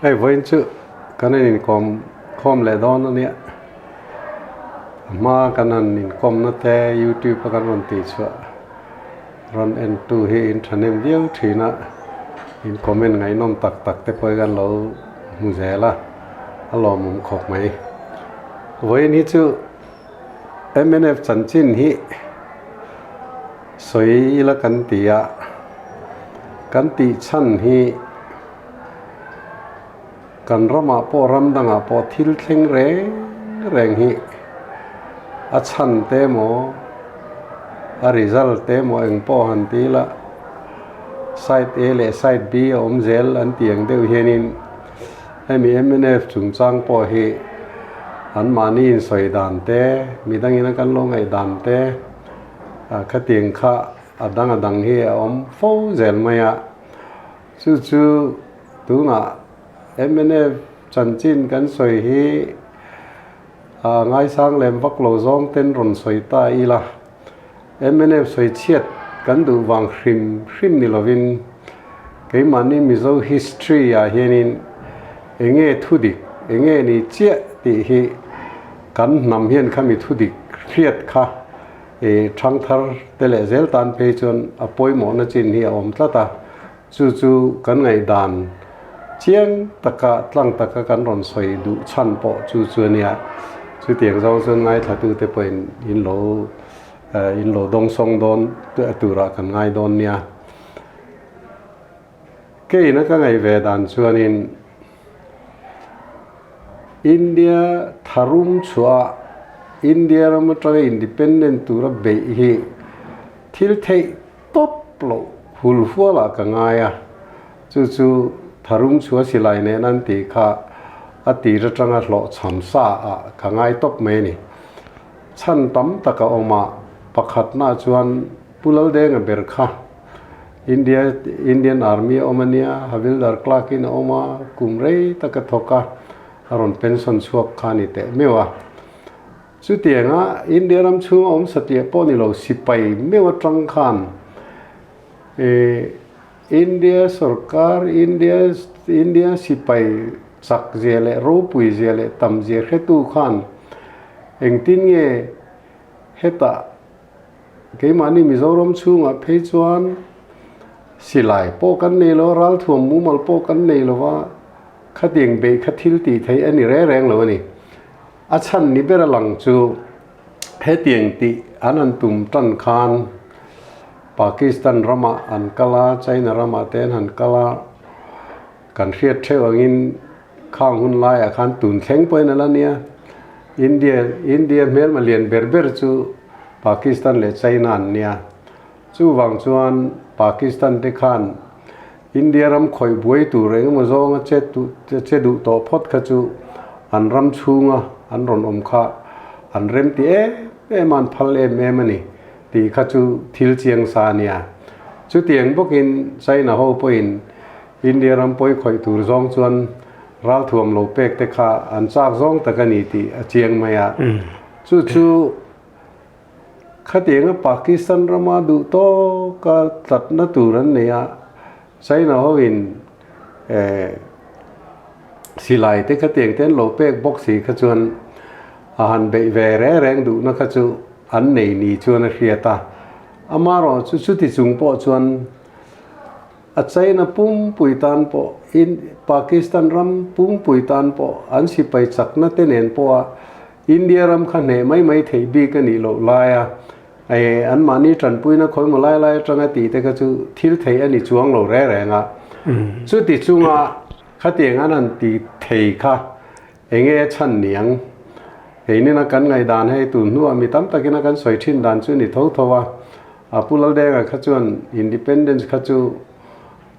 Hei vawiin chu kan han inkawm khawm leh dawn a nia. A hma kan han inkawmna te youtube a kan rawn tih chhuah rawn en tu hi in thahnem viau thin a, in comment ngaihnawm tak tak te pawh hi kan lo hmu zel a, a lawmawm khawp mai. Vawiin hi chu mnf chanchin hi sawi ila kan ti a, kan tih chhan hi. Kan ramah pawh ram dangah pawh thil thleng reng reng hi a chhan te emaw a result te emaw eng pawh han ti ila side A leh side B a awm zel an tih ang deuh hianin hemi mnf chungchang pawh hi anmahni insawi dan te midangin a kan lo ngaih dan te khatiang kha a dang a dang hi a awm fo zel mai a. Chu chu tunah mnf chanchin kan sawi hi a ngaisang lem vak lo zawng ten rawn sawi ta ila. Mnf sawi chhiat kan duh vang hrim hrim ni lovin keimahni Mizo history ah hianin enge thudik enge ni chiah tih hi kan hnam hian khami thudik hriat kha I thangthar te leh zel tan phei chuan a pawimawhna chin hi a awm tlat a, chu chu kan ngaihdan chiang taka tlang taka kan rawn sawi duh chhan pawh chu chu a nia. Chutiang zawng chuan ngaithlatute pawhin in lo in lo dawngsawng dawn turah kan ngai dawn nia. Keina ka ngaih ve dan chuanin India tharum chhuah India ram atanga independent tura beih hi thil theih tawp loh hul hualah ka ngai a, chu chu tharum chhuah silai nen an tih kha a tir atanga hlawhchham sa ah ka ngai tawp mai a ni. Chhan tam tak a awm a, pakhatna chuan Pu Laldenga ber kha India Indian Army a awm a nia, Havildar Clerk in a awm a, kum rei tak a thawk a, a rawn pension chhuak kha a ni teh meuh a. Chutianga India ram chhunga awm satliah pawh ni lo sipai meuh atang khan eh India sorkar India India sipai chak zia leh ropui zia leh tam zia hretu khan engtin nge hetah Keimahni Mizoram chhungah phei chuan silai pawh kan nei lo a, ralthuam mumal pawh kan nei lo a, khatiang beih kha thil tih theih a ni reng reng lo a ni. A chhan ni ber a lang chu hetiang tih an han tum tan khan Pakistan ramah an kal a, China ramah te an han kal a, kan hriat theuh angin khang hun laiah khan tun thleng pawhin a la nia. India India hmelma lian ber ber chu Pakistan leh China an nia. Chuvang chuan Pakistan te khan India ram khawih buai tur engemaw zawnga che che duh tawh phawt kha chu an ram chhunga an rawn awm kha an rem ti em em a, an phal em em a ni tih kha chu thil chiang sa a nia. Chutiang bawkin China ho pawhin India ram pawi khawih tur zawng chuan ralthuam lo pek te kha an chak zawng tak a ni tih a chiang mai a. Chu chu khatianga Pakistan rama duh tawka tlatna tur an nei a, China hoin silai te khatiang te an lo pek bawk si kha chuan a han beih ve reng reng duhna kha chu an nei ni chuan a hriat a. Amaherawhchu chu chuti chung pawh chuan A China pumpui tan pawh, Pakistan ram pumpui tan pawh an sipai chakna te nen pawha India ram kha hneh mai mai theih bik a nih loh laia anmahni tanpuina khawimaw lai lai atanga tih te kha chu thil theih a ni chuang lo reng reng a. Chuti chunga khatiang an han ti thei kha enge a chhan niang? Keinina kan ngaihdan hei tun hnuah mi tam takina kan sawi thin dan chu ni tho tho a. A Pu Laldenga kha chuan Independence kha chu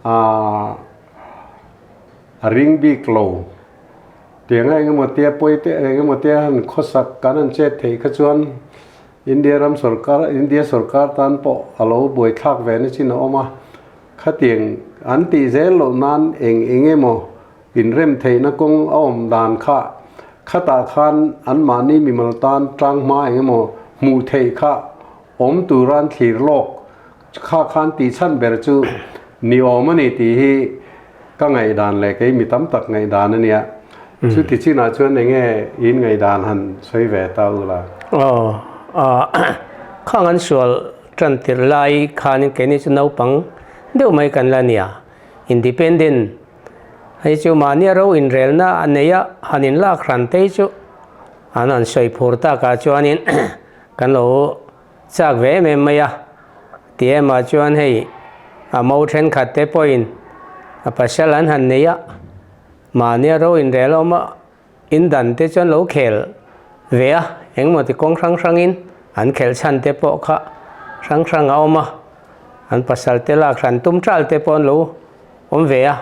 a a ring bik lo. Tianga engemaw tia pawi te engemaw tia han khawsak kan han chet theih kha chuan India ram sorkar India sorkar tan pawh a lo buaithlak ve na chin a awm a. Khatiang an tih zel loh nan eng engemaw inrem theihna kawng a awm dan kha khatah khan anmahni mimal tan tanghma engemaw hmuh theih kha Awm tura an thlir lawk kha khan tih chhan ber chu ni awm a ni tih hi Ka ngaihdan leh kei mi tam tak ngaihdan a nia. Chuti chinah chuan eng nge in ngaihdan han sawi ve ta u la? Aw, khang an sual tan tirh lai khanin keini chu naupang deuh mai kan la nia. Independent hei chu mahnia ro inrelna a nei a, han inlak hran te hi chu an han sawi phur takah chuanin kan lo Chak ve em em mai a, ti em ah chuan hei a mo thenkhat te pawhin a pasal an han nei a, mahnia ro inrel awm a, in dan te chuan lo khel ve a, engemaw ti kawng hrang hrangin an khelh chhan te pawh kha hrang hrang a awm a, an pasal te lak hran tum tal te pawh an lo awm ve a,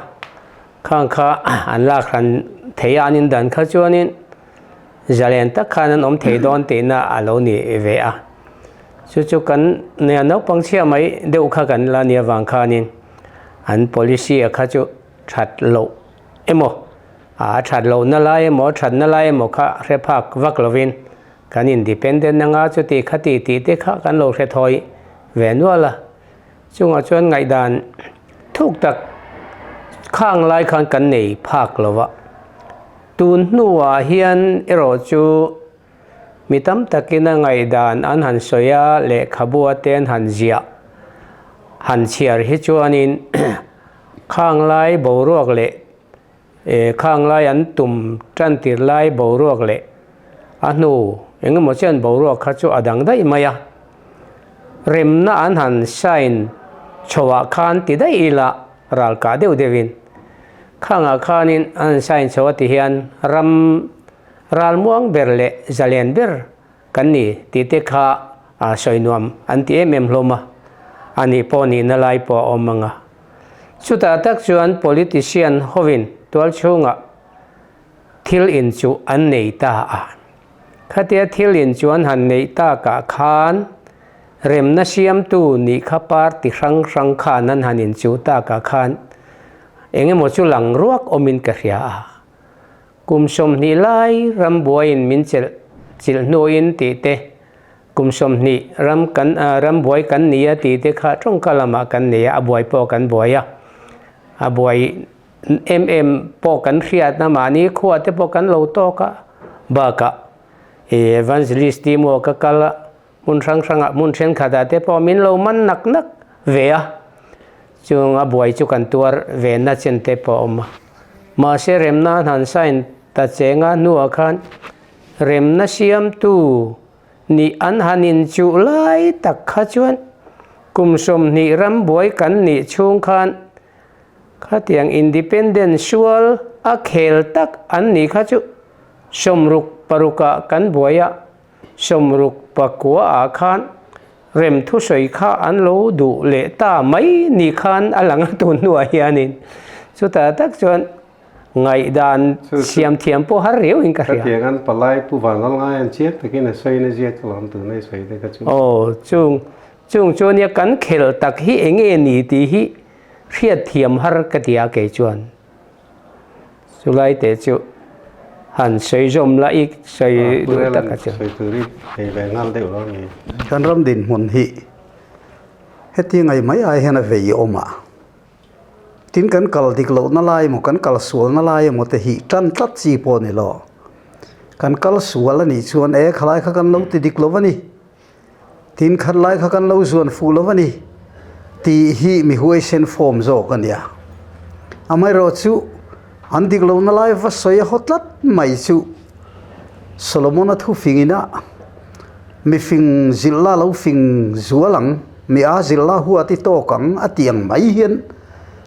khang kha an lak hran thei a an in dan kha chuanin. Zalen tak khan an awm thei dawn tihna a lo ni ve a. Chu chu kan nia naupang chhia mai deuh kha kan la nia vang khanin an policy a kha chu that loh emaw a that lohna lai emaw thatna lai emaw kha hre phak vak lovin kan independent anga chuti khati tih te kha kan lo hre thawi ve nual a. Chungah chuan ngaihdan thuk tak khang lai khan kan nei phak lo va. Tun hnuah hian erawh chu mi tam takin a ngaihdan an han sawi a, lehkhabu te an han ziah han chhiar hi chuanin khang lai boruak leh khang lai an tum tan tir lai boruak leh a hnu engemaw chian boruak kha chu a dang daih mai a. Remna an han sign chhoah khan ti daih ila ral kah deuh deuhin khangah khanin an han sign chho a ti hian ram ral muang ber leh zalen ber kan ni tih te kha a sawi nuam an ti em em hlawm a, a nih pawh nihna lai pawh a awm ang a. Chutah tak chuan politician hovin tual chhungah thil inchuh an nei ta a. Khatia thil inchuan han neih takah khan remna siamtu nih kha party hrang hrang khan an han inchuh takah khan eng emaw chu lang ruak awmin ka hria a. Kum 20 lai ram buaiin min chelh chilh hnuin tih te, kum 20 ram kan ram buai kan ni a tih te kha tawngka lamah kan nei a, a buai pawh kan buai a. A buai em em pawh kan hriatna mahni khua te pawh kan lo tawk a, bakah evangelist team aw ka kal a, hmun hrang hrangah hmun thenkhatah te pawh min lo man nak nak ve a, chung a buai chu kan tuar ve na chen te pawh a awm a. Mahse remna an han sign ta chenga hnuah khan remna siamtu Nih an han inchuh lai tak kha chuan kum 20 ram buai kan nih chhung khan khatiang independent sual a khel tak an nih kha chu 66 ah kan buai a, 69 ah khan rem thusawi kha an lo duh leh ta mai ni khan a lang a tun hnuah hianin chutah tak chuan Ngaihdan siam thiam pawh har riau in ka hria. Khatiang an palai Pu Vanlal ngai an chiang takin a sawiin a ziak alawm tun a sawi te kha chu. Aw chung chung chu ania kan khelh tak hi eng nge ni tih hi hriat thiam har ka ti a kei chuan chulai te chu han sawi zawm la i sawi duh tak a chu. Sawi tur i nei ve nghal deuh lo ni. Kan ram dinhmun hi heti ngai mai ai hian a vei awm a. Tin kan kal dik lohna lai emaw kan kal sualna lai emaw te hi tan tlat chi pawh a ni lo. Kan kal sual a nih chuan e khalai kha kan lo ti dik lo a ni, tin khat lai kha kan lo zuan fuh lo a ni tih hi mi huaisen form zawk a nia. Amaherawhchu an dik lohna lai va sawi a haw tlat mai chu Solomon-a thufingin a mifing zilh la lo fing zual ang, mi a zilh la huat i tawk ang a tih ang mai hian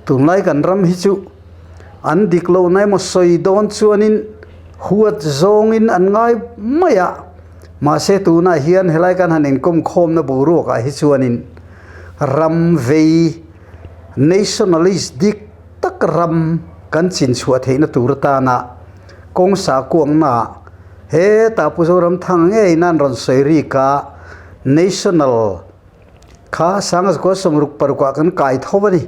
tunlai kan ram hi chu an dik lohna emaw sawi dawn chuanin huat zawngin an ngai mai a, mahse tunah hian helai kan han inkawm khawmna boruakah hi chuanin ram vei nationalist dik tak ram kan chinchhuah theihna tur atana kawng sa kuangnaah hetah Pu Zoramthanga ngei nan rawn sawi rik a, National kha Sangazkua 66 ah kan kai tho a ni,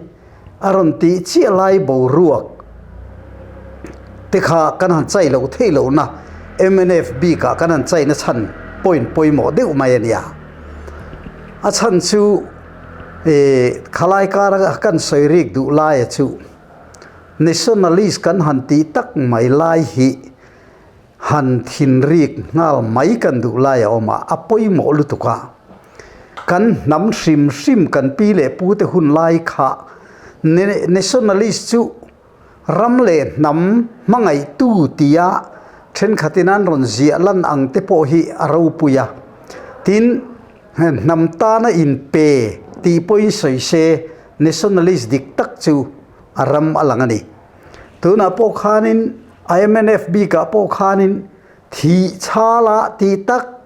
a rawn tih chiah lai boruak te kha kan han chai loh theih lohna mnf bikah kan han chaina chhan point pawimawh deuh mai a nia. A chhan chu ih khalai kara kan sawi rik duh laia chu. Nationalist kan han tih tak mai lai hi han thinrik nghal mai kan duh lai a awm a, a pawimawh lutuk a. Kan hnam hrim hrim kan pi leh pu te hun lai kha Nationalist chu ram leh hnam hmangaihtu tia thenkhatin an rawn ziah lan ang te pawh hi a ropui a. Tin, hnam tana inpe tih pawhin sawi se Nationalist dik tak chu a ram a lang a ni. Tunah pawh khanin IMNF bikah pawh khanin thih chhala tih tak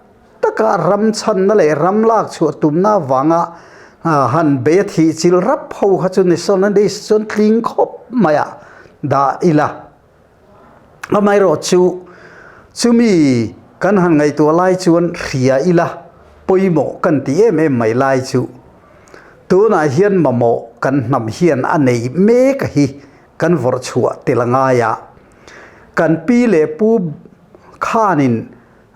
taka ram chhanna leh ram lak chhuah tumna avanga han bei a thih chilh rap ho kha chu Nationalist chuan tling khawp mai a dah ila. Amaherawhchu chumi kan han ngaihtuah lai chuan hria ila pawimawh kan ti em em mai lai chu tunah hian mamawh kan hnam hian a nei mek a hi kan vawrh chhuah tel a ngai a. Kan pi leh pu khanin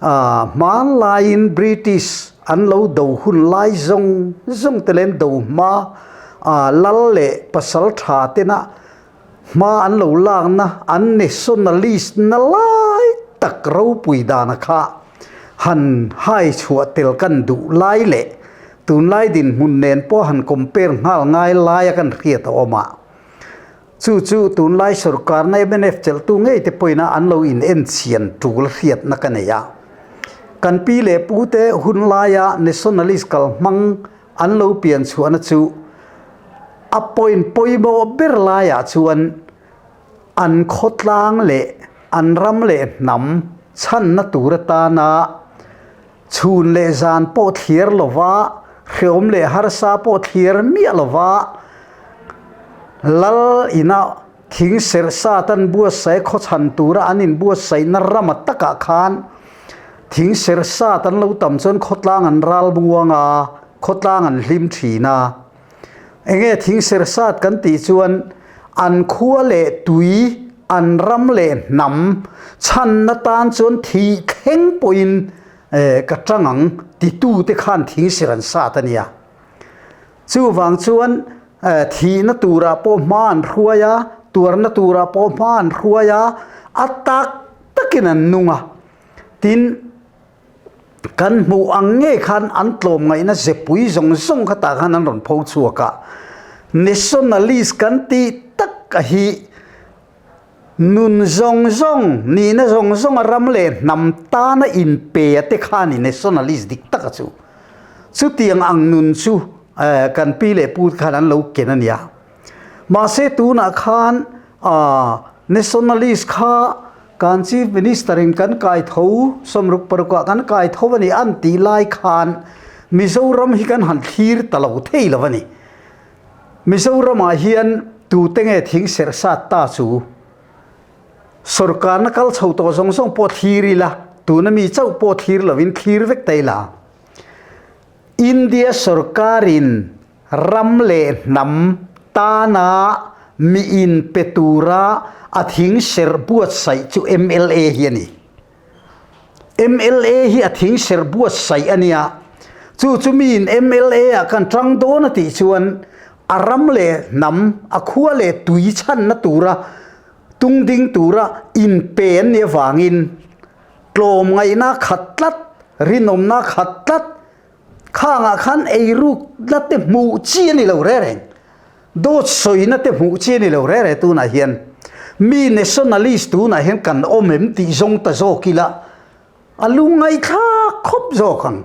hmanlaiin British an lo do hun lai zawng zawng te leh an do hma lal leh pasal tha tena hma an lo lakna an nationalist na lai tak ropui dana kha han hai chhuah tel kan duh lai leh tunlai dinhmun nen pawh han compare nghal ngai laia kan hriat a awm a. Chu chu tunlai sorkarna mnf chelhtu ngei te pawhin an lo in enchian tul hriatna ka nei a. Kan pi leh pu te hun laia nationalist kal hmang an lo pian chhuahna chu a point pawimawh ber laiah chuan an khawtlang leh an ram leh hnam chhanna tur atana Chhun leh zan pawh thlir lova, hreawm leh harsa pawh thlir miah lova, Lal ina thing serh sat an buatsaih khawchhan tura an inbuatsaihna rama takah khan thing serh sat an lo tam chuan khawtlang an ral muang a, khawtlang an hlim thin a. Enge thing serh sat kan tih chuan an khua leh tui, an ram leh hnam chhanna tan chuan thih thleng pawhin ka tang ang titute khan thing serh an sat a nia. Chuvang chuan thihna turah pawh hma an hruai a, tuarna turah pawh hma an hruai a, a tak takin an nung a. Tin, Kan hmuh ang ngei khan an tlawmngaihna zepui zawng zawng kha tah khan an rawn pho chhuak a. Nationalist kan tih tak a hi nun zawng zawng, nihna zawng zawng a ram leh hnam tana inpe a te kha a ni nationalist dik tak a chu. Chutiang ang nun chu kan pi leh pu te khan an lo ken a nia. Mahse tunah khan nationalist kha kan Chief Minister in kan kai tho, sawmruk parukah kan kai tho a ni an tih lai khan Mizoram hi kan han thlir ta lo thei lo a ni. Mizoramah hian tute nge thing serh sat ta chu? Sorkarna kal chho tawh zawng zawng pawh thlir ila, tuna mi chauh pawh thlir lovin thlir vek ta ila. India sorkarin ram leh hnam tana mi inpe tura a thing serh buatsaih chu mla hi a ni. Mla hi a thing serh buatsaih a nia. Chu chu miin mla ah kan tang dawn a tih chuan a ram leh hnam, a khua leh tui chhanna tura tung ding tura inpe an nih avangin tlawmngaihna khat tlat, rinawmna khat tlat, Khangah khan eiruk na te hmuh chi a ni lo reng reng. Dawt sawina te hmuh chi a ni lo reng reng tunah hian. Mi nationalist tunah hian kan awm em tih zawng ta zawk ila a lungngaithlak khawp zawk ang.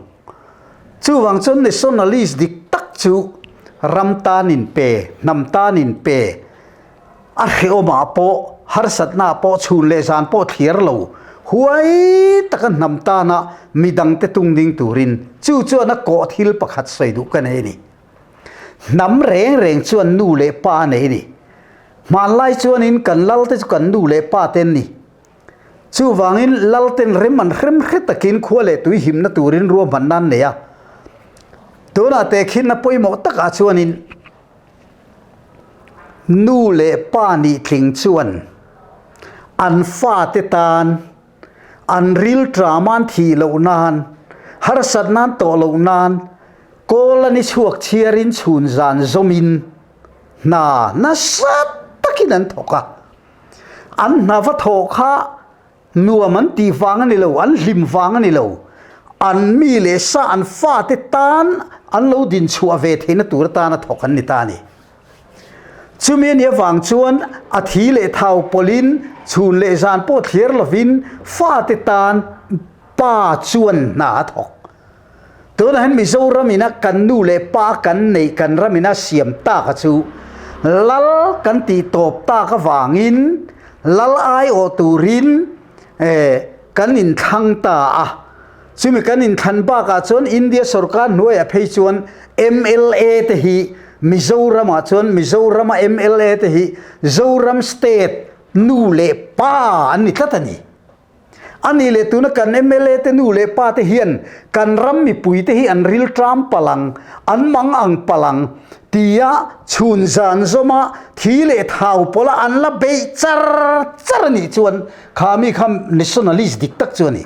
Chuvang chuan nationalist dik tak chu ram tan in pe, hnam tan in pe. A hrehawmah pawh, harsatnaah pawh chhun leh zan pawh thliar lo, huai taka hnam tana midangte tung ding turin chu chuan a kawh thil pakhat sawi duh ka nei a ni. Hnam reng reng chuan nu leh pa a nei a ni. Hmanlai chuanin kan lalte chu kan nu leh pa te an ni. Chuvangin lalten rem an hrem hre takin khua leh tui himna turin ruahmanna an nei a. Tunah tehkhinna pawimawh takah chuanin, Nu leh pa nih tling chuan an fate tan an rilṭam an thih loh nan, harsatna an tawh loh nan kawl an i chhuak chhiarin chhun zan zawmin hna nasa takin an thawk a. An hna va thawh kha nuam an tih vang a ni lo, an hlim vang a ni lo. An mi leh sa an fate tan an lo din chhuah ve theihna tur atana thawk an ni ta a ni. Chumi a nih avang chuan a thi leh thau pawlhin chhun leh zan pawh thliar lovin fate tan pa chuan hna a thawk. Tunah hian Mizoram ina kan nu leh pa kan neih kan ram ina siam tak a chu lal kan tih tawp tak avangin lal aiawh turin kan inthlang ta a. Chumi kan inthlan bakah chuan India sorkar hnuaiah phei chuan mla te hi Mizoramah chuan Mizorama mla te hi Zoram state nu leh pa an ni tlat a ni. A nih leh tuna kan mla te nu leh pa te hian kan ram mipui te hi an rilṭam palh ang, an mang ang palh ang tia chhun zan zawma thi leh thau pawla an la beih char char a nih chuan kha mi kha nationalist dik tak chu a ni.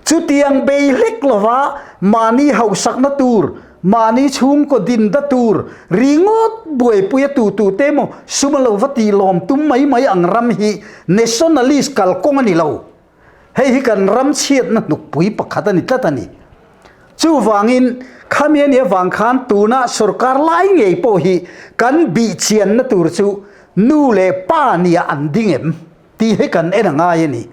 Chutiang bei hlek lova mahni hausakna tur, mahni chhungkaw dinda tur ringawt buaipuia tu tu te emaw sum a lo va tih lawm tum mai mai ang ram hi nationalist kalkawng a ni lo. Hei hi kan ram chhiatna hnukpui pakhat a ni tlat a ni. Chuvangin khami a nih avang khan tuna sorkar lai ngei pawh hi kan bihchianna tur chu nu leh pa nia an ding em tih hi kan en a ngai a ni.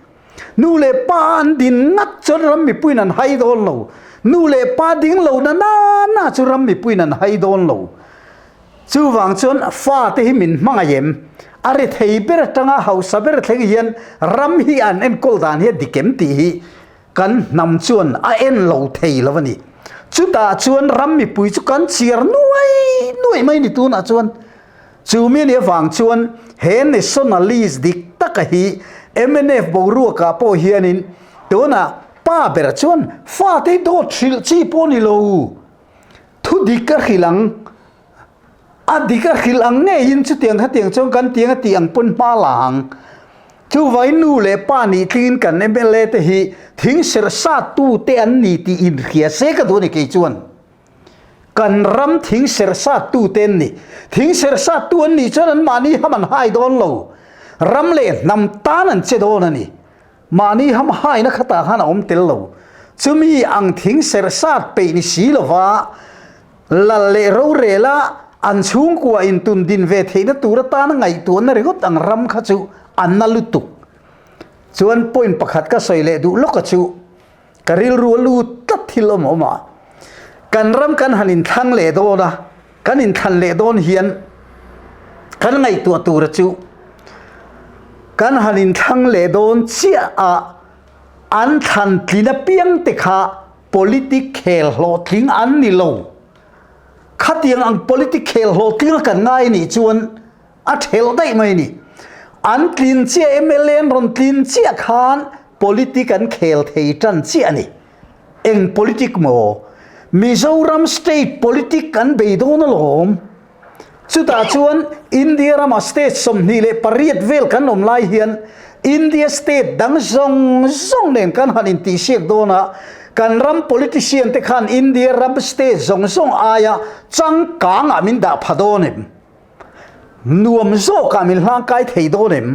Nu leh pa an din ngat chuan ram mipuiin an hai dawn lo. Nu leh pa ding lo na na na chu ram mipuiin an hai dawn lo. Chuvang chuan fate hi min hmangaih em? A ri thei ber atanga hausa ber thleng hian ram hi an enkawl dan hi a dik em tih hi kan hnam chuan a en lo thei lo a ni. Chutah chuan ram mipui chu kan chhiar nuai nuai mai ni tunah chuan. Chu mi nih avang chuan he nationalist dik taka hi mnf boruakah pawh hianin tunah pa ber chuan fate hi dawt hrilh chi pawh ni lo, thu dik a hrilh ang, a dik a hrilh ang ngeiin chutiang khatiang chuan kan tiang a tih ang pawn hma la ang. Chuvangin nu leh pa nih tlingin kan mla te hi thing serh sat tute an ni tih inhria se ka duh a ni kei chuan. Kan ram thing serh sat tu te an ni. Thing serh sat tu an nih chuan an mahni ham an hai dawn lo. Ram leh hnam tan an che dawn a ni. Mahni ham haina khatah khan a awm tel lo. Chumi ang thing serh sat peih ni si lova lal leh rorela an chhungkua intun din ve theihna tur atana ngaihtuahna ringawt ang ram kha chu a na lutuk. Chuan point pakhat ka sawi leh duh lawka chu Ka rilru a lut tlat thil awm awm a, kan ram kan han inthlang leh dawn a, kan inthlan leh dawn hian kan ngaihtuah tura chu kan han inthlang leh dawn chiah a, an thlan tlin apiang te kha politic khel hlawhtling an ni lo. Khatiang ang politic khel hlawhtling a kan ngai nih chuan A thelh daih mai ni. An tlin chiah mla an rawn tlin chiah khan politic an khel thei tan chiah a ni. Eng politic maw? Mizoram state politic an bei dawn alawm. Chutah chuan India rama state 28 vel kan awm lai hian India state dang zawng zawng nen kan han intihsiak dawn a, kan ram politician te khan India ram state zawng zawng aia changkangah min dah pha dawn em? Nuam zawkah min hlangkai thei dawn em?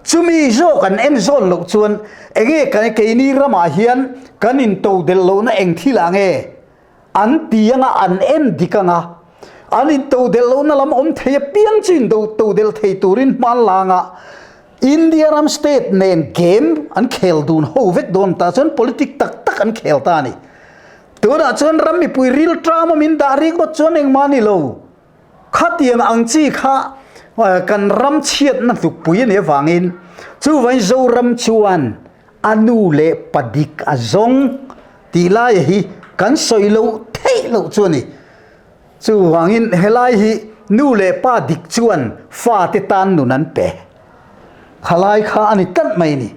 Chumi zawk an en zawn loh chuan enge kan keini ramah hian kan intodelh lohna eng thil ah nge an ti anga an en dik anga an intodelh lohna lam awm thei apiang chu intodelh thei turin hmanlang ah India ram state nen game an khel dun ho vek dawn ta chuan politic tak tak an khel ta a ni. Tunah chuan ram mipui rilṭama min dah rikngawt chuan engmah a ni lo. Khatiang ang chi kha kan ram chhiatna hnukpui a nih avangin chuvain Zoram chuan a nu leh pa dik a zawng tih laia hi kan sawi loh theih loh chu a ni. Chuvangin helai hi nu leh pa dik chuan fate tan nun an pe. Khalai kha a ni tlat mai a ni.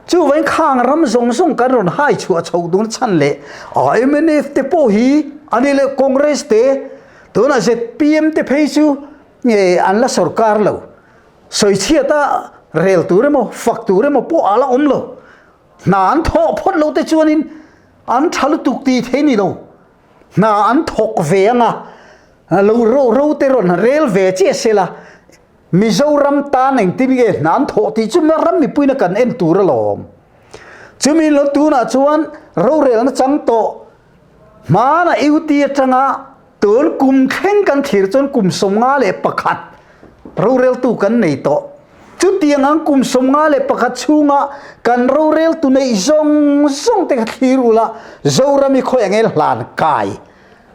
Chuvangin khang ram zawng zawng kan rawn hai chhuah chhoh dun chhan leh mnf te pawh hi a ni leh Congress te Tunah zpm te phei chu nge an la sorkar lo, sawichhiata rel tur emaw fak tur emaw pawh a la awm lo. Hna an thawh phawt lo te chuanin an tha lutuk tih thei ni lo. Hna an thawk ve anga lo ro ro te rawn rel ve chiah se la. Mizoram tan engtin nge hna an thawh tih chu ram mipuina kan en tur alawm. Chumi lo tunah chuan rorelna chang tawh hmana UT atanga tun kum thleng kan thlir chuan kum 51 roreltu kan nei tawh. Chutiang ang kum 51 chhunga kan roreltu neih zawng zawng te kha thlir ula Zoram i khawi angel hlan kai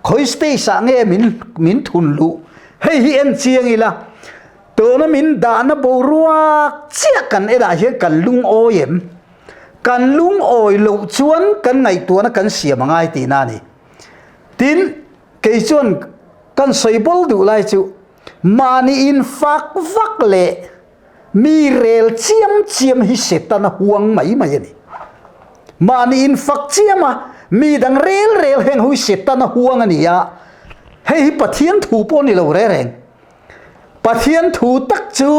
khawi stage ah nge min min thun luh hei hi en chiang ila tuna min dahna boruak chiah kan enah hian kan lungawi em kan lungawi loh chuan kan ngaihtuahna kan siam a ngai tihna a ni tin kei chuan kan sawi bawl duh lai chu mahni in fak vak leh Mi rel chiam chiam hi Setana huang mai mai a ni. Mahni in fak chiam a, mi dang rel rel heng ho hi Setana huang a ni a, hei hi Pathian thu pawh ni lo re reng. Pathian thu tak chu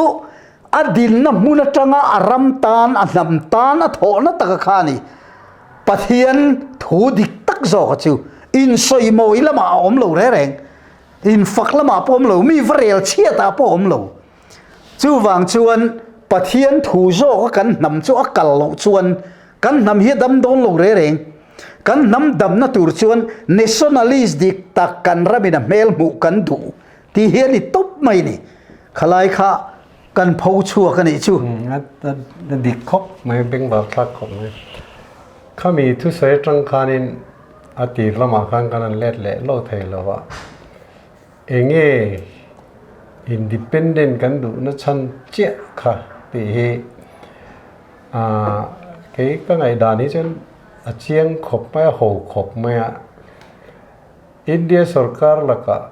a dinna hmun atanga a ram tan, a hnam tan a thawhna taka kha a ni. Pathian thu dik tak zawka chu insawimawi lamah a awm lo re reng. Infak lamah pawh a awm lo, mi va rel chhiatah pawh a awm lo. Chuvang chuan Pathian thu zawka kan hnam chu a kal loh chuan kan hnam hi a dam dawn lo re reng. Kan hnam damna tur chuan nationalist dik tak kan ramin a hmel hmuh kan duh tih hi a ni tawp mai ni. Khalai kha kan pho chhuak a nih chu. A dik khawp mai, bengvar thlak khawp mai. Khami thusawi atang khanin a tir lamah khan kan han let leh lo thei lo a. Enge independent kan duhna chhan chiah kha tih hi kei ka ngaihdan hi chuan a chiang khawp mai a, ho khawp mai a. India sorkar lakah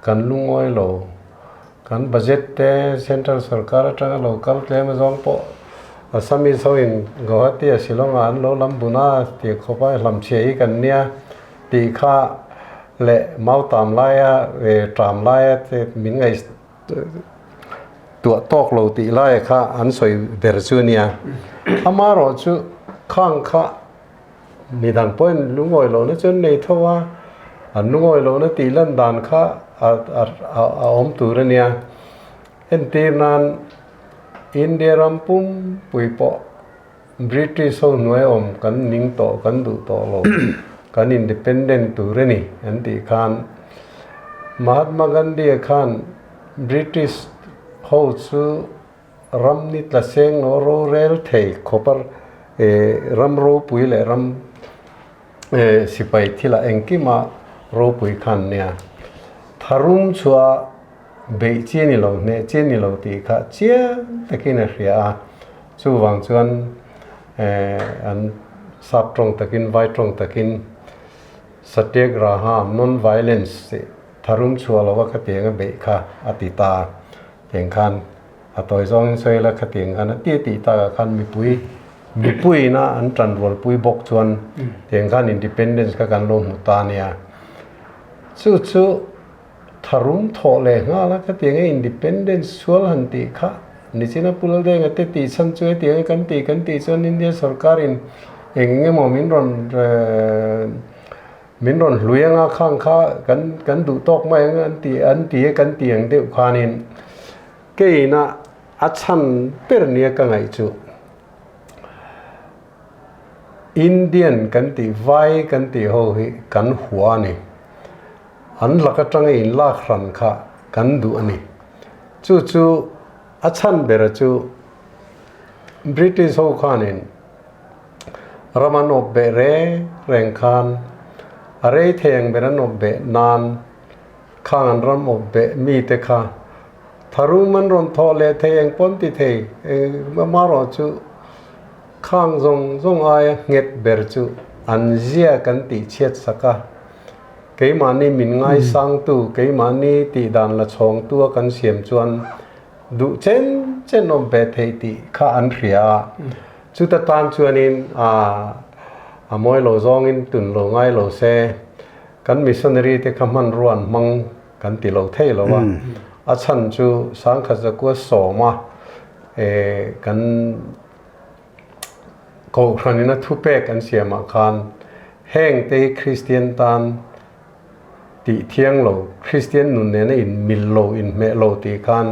kan lungawi lo, kan budget te central sorkar atanga lo kal tlem azawng pawh Assamese hoin Guwahati a Shillong ah an lo lam bun a tih khawp a, hlamchhiah hi kan nia tih kha leh mautam laia tram laia te min ngaih tuah tawk lo tih laia kha an sawi ber chu a nia. Amaherawh chu khang kha midang pawhin lungawi lohna chu an nei tho a, an lungawi lohna tih lan dan kha a awm tur a nia. Entir nan India ram pumpui pawh British ho hnuai awm kan ning tawh kan duh tawh lo, kan independent tur a ni an tih khan Mahatma Gandhi-a khan British ho chu ram ni tla seng lo rorel thei khawpa ram ropui leh ram sipai thilah engkima ropui khan nia tharum chhuah Beih chi a ni lo, hneh chi a ni lo tih kha chiang takin a hria a, chuvang chuan an sap tawng takin, vai tawng takin Satyagraha, non-violence, tih tharum chhuah lova khatiang a beih kha a ti ta. Tiang khan a tawi zawngin sawi ila khatiang khan a ti a tih takah khan mipui mipuiina an tanrualpui bawk chuan tiang khan independence kha kan lo hmu ta a nia. Chu chu. Tharum thawh leh nghal a, khatiang e independence sual han tih kha nichina Pu Laldenga te tih chhan chu hetiang e kan tih kan tih chuan India sorkar in eng eng emaw min rawn min rawn hlui anga khang kha kan kan duh tawk mai ang an ti an ti e kan ti ang deuh khanin keina a chhan ber nia ka ngaih chu Indian kan tih vai kan tih ho hi kan hua a ni. An lak atanga in lak hran kha kan duh a ni. Chu chu a chhan bera chu British ho khanin ram an awp beh reng reng khan a rei thei ang ber an awp beh nan khang an ram awp beh mite kha tharum an rawn thawh leh thei eng pawn ti thei amaherawh chu khang zawng zawng aia nghet ber chu an zia kan tih chhiat sak a. Keimahni min ngaisangtu, keimahni tihdan la chhawngtua kan siam chuan duh chen chen awm ve theih tih kha an hria a. Chuta tan chuanin a mawi lo zawngin tun lo ngai lo se, kan missionary te kha hmanrua an hmang kan ti lo thei lo a. A chhan chu sangkhat zakua sawma kan Kohhranin a thupek an siamah khan heng te hi Kristian tan tih thiang lo, Kristian nun nena inmil lo, inhmeh lo tih khan.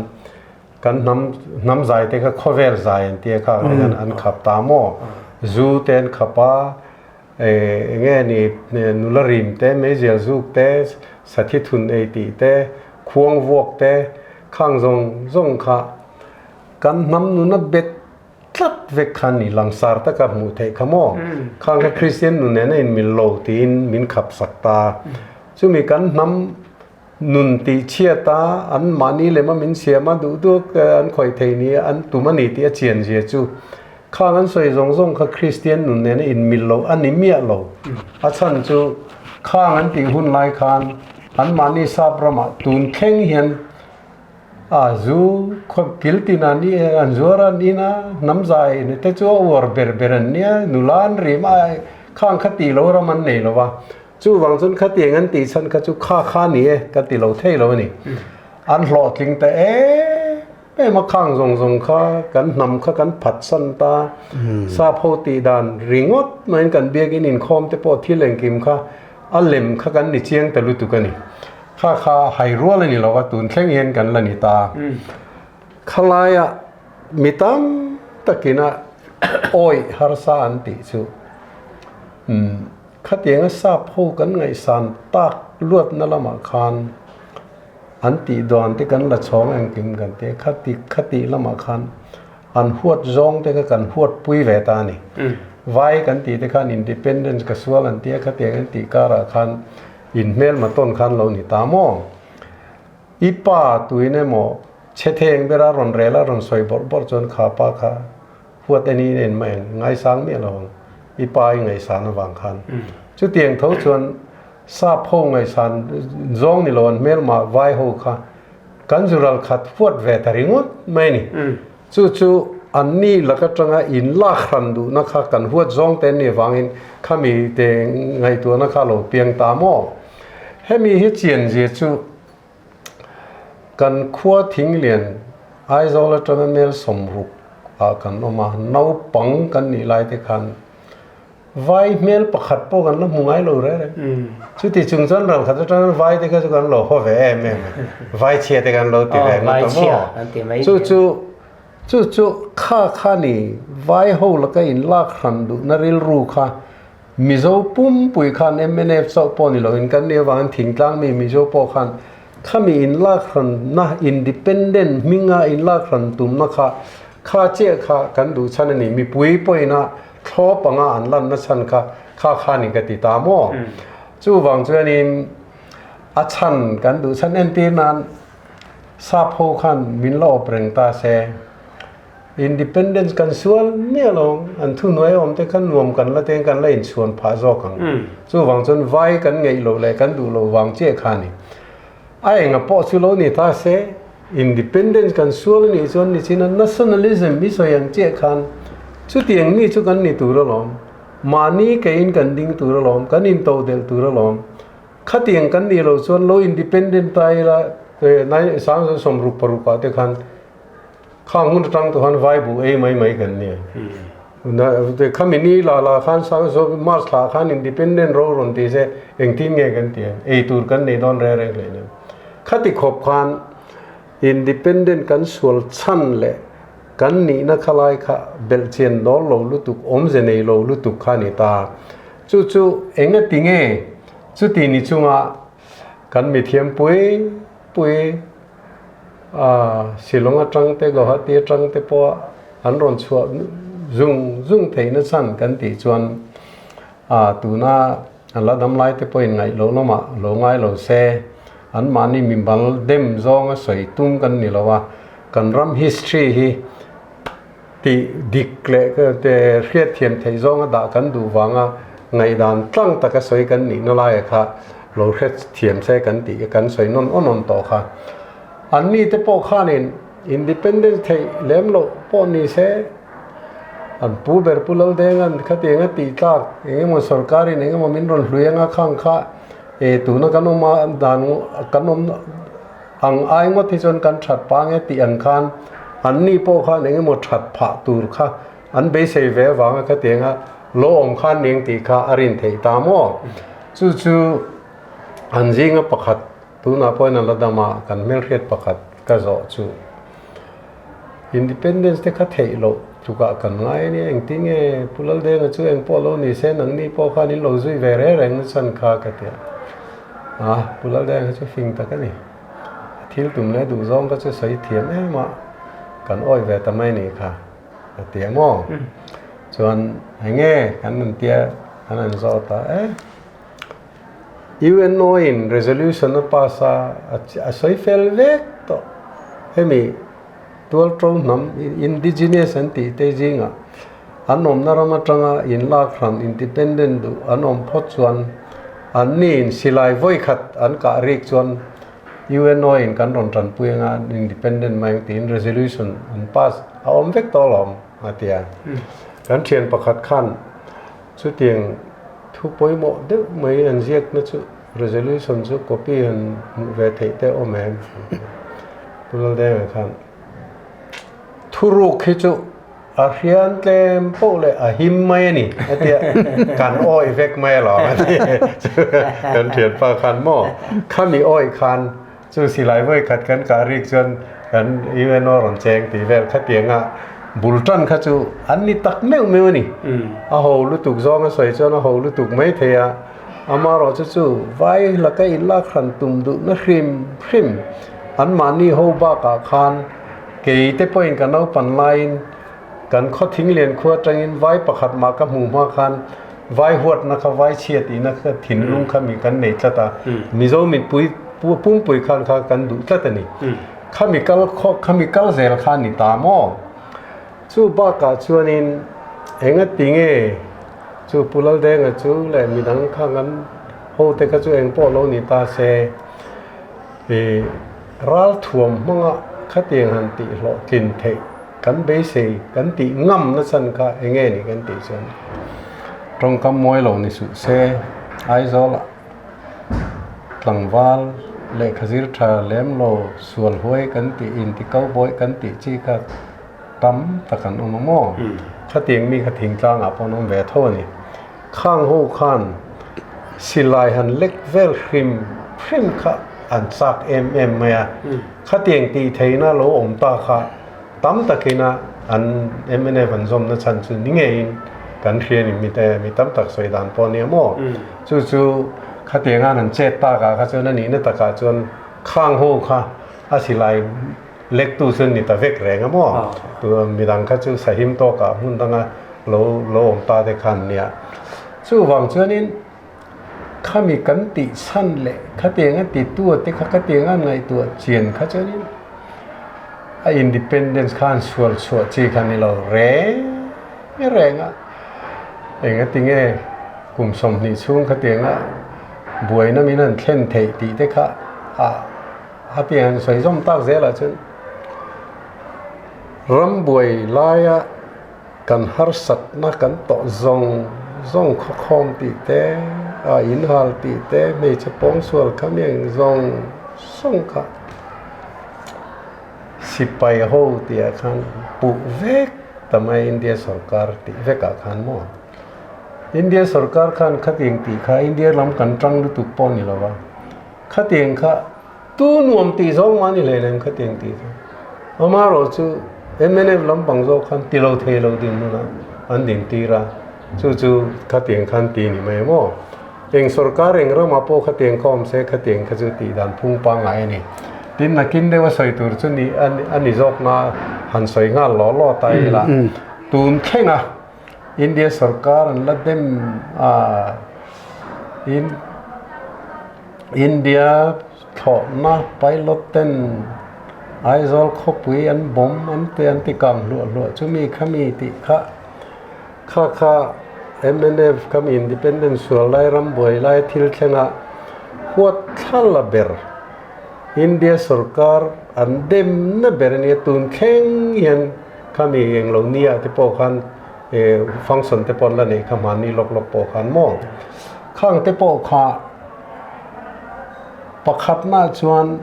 Kan hnam hnam zai te kha khawvel zai an tia kha an an khap ta maw? Zu te an khap a, enge ni nula rim te, meizial zuk te, sathi thun ei tih te, khuang vuak te, khang zawng zawng kha kan hnam nuna bet tlat vek kha ni langsar taka hmuh theih kha maw? Khang kha Kristian nun nen a inmil lo tiin min khap sak ta. Chumi kan hnam Nun tih chhiat a, an mahni lem a min siam a, duh duak an khawih thei ni a, an tum a ni tih a chian zia chu khang an sawi zawng zawng kha Kristian nun nena inmil lo a ni miah lo. A chhan chu khang an tih hun lai khan an mahni sap ramah tun thleng hian a zu khaw kil tin an an zuar a, an in a, hnam zai te chu a uar ber ber an nia, nula an rim a, khang kha tih lo ram an nei lo va. Chuvang chuan khatiang an tih chhan kha chu kha kha ni e ka ti lo thei lo a ni. An hlawhtling ta em em a, khang zawng zawng kha kan hnam kha kan phatsan ta. Sap ho tih dan ringawt maiin kan biakin inkhawm te pawh thil engkim kha a lem kha kan ni chiang ta lutuk a ni. Kha kha hai rual a ni lo a, tun thleng hian kan la ni ta. Khalaia mi tam takina awih harsa an tih chu umm. Khatianga sap ho kan ngaihsan tak luatna lamah khan an tih duan te kan la chhawng engkim kan ti a, khati khati lamah khan an huat zawng te kha kan huat pui ve ta a ni. Vai kan tih te khan independence ka sual an ti a, khatiang an tih karah khan inhmelma tawn khan lo ni ta maw? I pa tuin emaw chhe theng bera rawn rel a rawn sawi bawrh bawrh chuan kha pa kha Huat a ni nen mah eng ngaisang miah lo ang, i pa i ngaihsan avang khan. Chutiang tho chuan sap ho ngaihsan zawng ni lo an hmelmah vai ho kha kan zu ral khat huat ve ta ringawt mai a ni. Chu chu an ni lak atanga in lak hran duhna kha kan huat zawng te an nih avangin khami te ngaihtuahna kha a lo piang ta maw? Hemi hi chianzia chu Kan khua Thinglian, Aizawl atanga mel 60 ah kan awm a, naupang kan nih lai te khan vai hmel pakhat pawh kan la hmu ngai lo reng reng. Chuti chung chuan ral khat atanga vai te kha chu kan lo haw ve em em a, vai chhia te kan lo ti ve ngawt a maw? Chu chu chu chu kha kha ni vai ho laka inlak hran duhna rilru kha Mizo pumpui khan mnf chauh pawh ni loin kan nih avangin thingtlang mi Mizo pawh khan khami inlakhranna independent hminga inlakhran tumna kha kha chiah kha kan duh chhan a ni. Mipui pawhin a thlawp anga an lanna chhan kha kha kha ni ka ti ta maw? Chuvang chuanin a chhan kan duh chhan entir nan sap ho khan min la awp reng ta se. Independence kan sual miah lo ang, an thuhnuai awm te kha nuam kan la teng kan la inchhuan phah zawk ang. Chuvang chuan vai kan ngeih loh leh kan duh loh vang chiah kha a ni. A enga pawh chu lo ni ta se, Independence kan sual a nih chuan nichina nationalism i sawi ang chiah khan chutiang mi chu kan ni tur alawm, mahni keiin kan ding tur alawm, kan intodelh tur alawm. Khatiang kan nih loh chuan lo independent ta ila, 1966 ah te khan Khang hmun atang tawh khan vai buh ei mai mai kan nia. Khami ni la la khan sang so March thla khan independent ro rawn ti se engtin nge kan ti ang ei tur kan nei dawn reng reng hlei nem. Khati khawp khan independent kan sual chhan leh kan nihna khalai kha belhchian dawl lo lutuk awmze nei lo lutuk kha ni ta. Chu chu engati nge chuti ni chunga kan mithiam pui pui A Shillong atang te Guwahati atang te pawh an rawn chhuah zung zung theihna chhan kan tih chuan a tuna an la dam lai te pawhin ngaih loh lamah lo ngai lo se anmahni mimal dem zawnga sawi tum kan ni lo a, kan ram history hi tih dik leh te hriatthiam theih zawnga dah kan duh vanga ngaihdan tlang taka sawi kan nihna laia kha lo hrethiam se kan tih kan sawi nawn awn awn tawh kha. Anni te pawh khanin independence theih lem loh pawh ni se an pu ber Pu Laldenga'n khatiang a tih tlak eng emaw sorkarin eng emaw min rawn hlui anga khang kha e tuna kan awm a dan kan awm Ang ai ngawt hi chuan kan that pah nge tih ang khan anni pawh khan eng emaw that phah tur kha an beisei ve avanga khatianga lo awm khan ning tih kha a rin theih ta maw? Chu chu an zinga pakhat tunah pawhin a la dam a, kan hmelhriat pakhat ka zawh chu. Independence te kha theih loh tlukah kan ngai a nia, engtin nge Pu Laldenga chu eng pawh lo ni se nangni pawh khan in lo zui ve reng reng na chhan kha ka ti a. A, Pu Laldenga chu fing tak a ni. A thil tum leh duh zawng kha chu sawi thiam em a, kan awih ve ta mai nih kha a ti a maw? Chuan eng nge kan rawn tia kan rawn zawt a, e UNO in resolution a pass a, a sawi fel vek tawh. Hemi tual to hnam indigenous an tih te zingah an awmna ram atanga inlak hran independent duh an awm phawt chuan anni in silai vawi khat an kah rik chuan UNO in kan rawn tanpui anga an independent mai ang tiin resolution an pass a awm vek tawh alawm a ti a. Kan thian pakhat khan Chutiang thu pawimawh deuh mai an ziakna chu resolution chu copy han hmuh ve theih te awm em? Pu Laldenga khan thuruk hi chu a hrian tlem poh leh a him mai a ni a tia kan awih vek mai alawm a ti. Kan thianpa khan maw khami awih khan Chu silai vawi khat kan kah rik chuan kan UNO rawn cheng tih vel khatianga bul tan kha chu an ni tak meuh meuh a ni. A ho lutuk zawng a sawi chuan a ho lutuk mai thei a, amaherawh chu chu vai laka in lak hran tum duhna hrim hrim anmahni ho bakah khan kei te pawhin ka naupan laiin Kan khaw thinglian khua atangin vai pakhat mah ka hmuh hma khan vai huatna kha vai chhia tihna kha thinlung kha mi kan nei tlat a, Mizo mipui pumpui khan kha kan duh tlat a ni. Khami kal khaw khami kal zel kha a ni ta maw? Chu bakah chuanin enga tinge chu Pu Laldenga chu leh midang kha kan hote kha chu eng pawh lo ni ta se ih ralthuam hmanga khatiang han tih hlawhtlin theih Kan beisei kan tih ngam na chan kha eng nge ni kan tih chuan tawngkam mawi lo ni suh se, Aizawlah tlangval lehkha zir tha lem lo sual huai kan tih inti cowboy kan tih chi kha tam tak an awm a maw? Khatiang mi kha thingtlangah pawh an awm ve tho a ni. Khang ho khan silai han lek vel hrim hrim kha an chak em em mai a, khatiang tih theihna lo awm ta kha tam takina an mnf an zawmna chhan chu ni ngeiin kan hria ni mite mi tam tak sawi dan pawh a nia maw? Chu chu khatianga an chet takah kha chuan a nihna takah chuan khang ho kha a silai lektu chu an ni ta vek reng a maw? Midang kha chu sahim tawkah hmun danga lo lo awm ta te kha an nia. Chuvang chuanin Khami kan tih chhan leh khatiang a titu te kha khatiang a ngaihtuah chian kha chuanin a independence kha an sual chhuah chi kha ni lo reng reng a, engati nge kum 20 chhung khatiang a buaina min han thlen theih tih te kha a hetiang han sawi zawm tak zelah chuan ram buai laia Kan harsatna kan tawh zawng zawng khawkhawm tih te, a inhal tih te, hmeichhe pawngsual kha mi ang zawng zawng kha sipai ho tih ah khan puh vek ta mai India sorkar tih vek ah khan maw. India sorkar khan khatiang tih kha India lam kan tang lutuk pawh a ni lo va, khatiang kha Tu nuam tih zawng mah ni hleinem khatiang tih chu. Amaherawh chu mnf lampang zawk khan ti lo thei lo dinhmunah an din tir a, chu chu khatiang khan ti ni mai maw. Eng sorkar eng ramah pawh khatiang kha awm se khatiang kha chu tih dan phung pangngai a ni. Tin nakin deuha sawi tur chu ni a ni zawk na han sawi nghal law law ta ila tun thlenga India sorkar an la dem a in. India thlawhna pilot ten Aizawl khawpui an bomb an ti an ti kang hluah hluah chumi khami tih kha kha kha mnf khami independent sual lai ram buai lai thil thlenga huat thla la ber India sorkar an demna ber ania tun thleng hian khami englo nia te pawh khan function te pawh an la neih kha hmanni lawk lawk pawh khan maw. Khang te pawh kha pakhatna chuan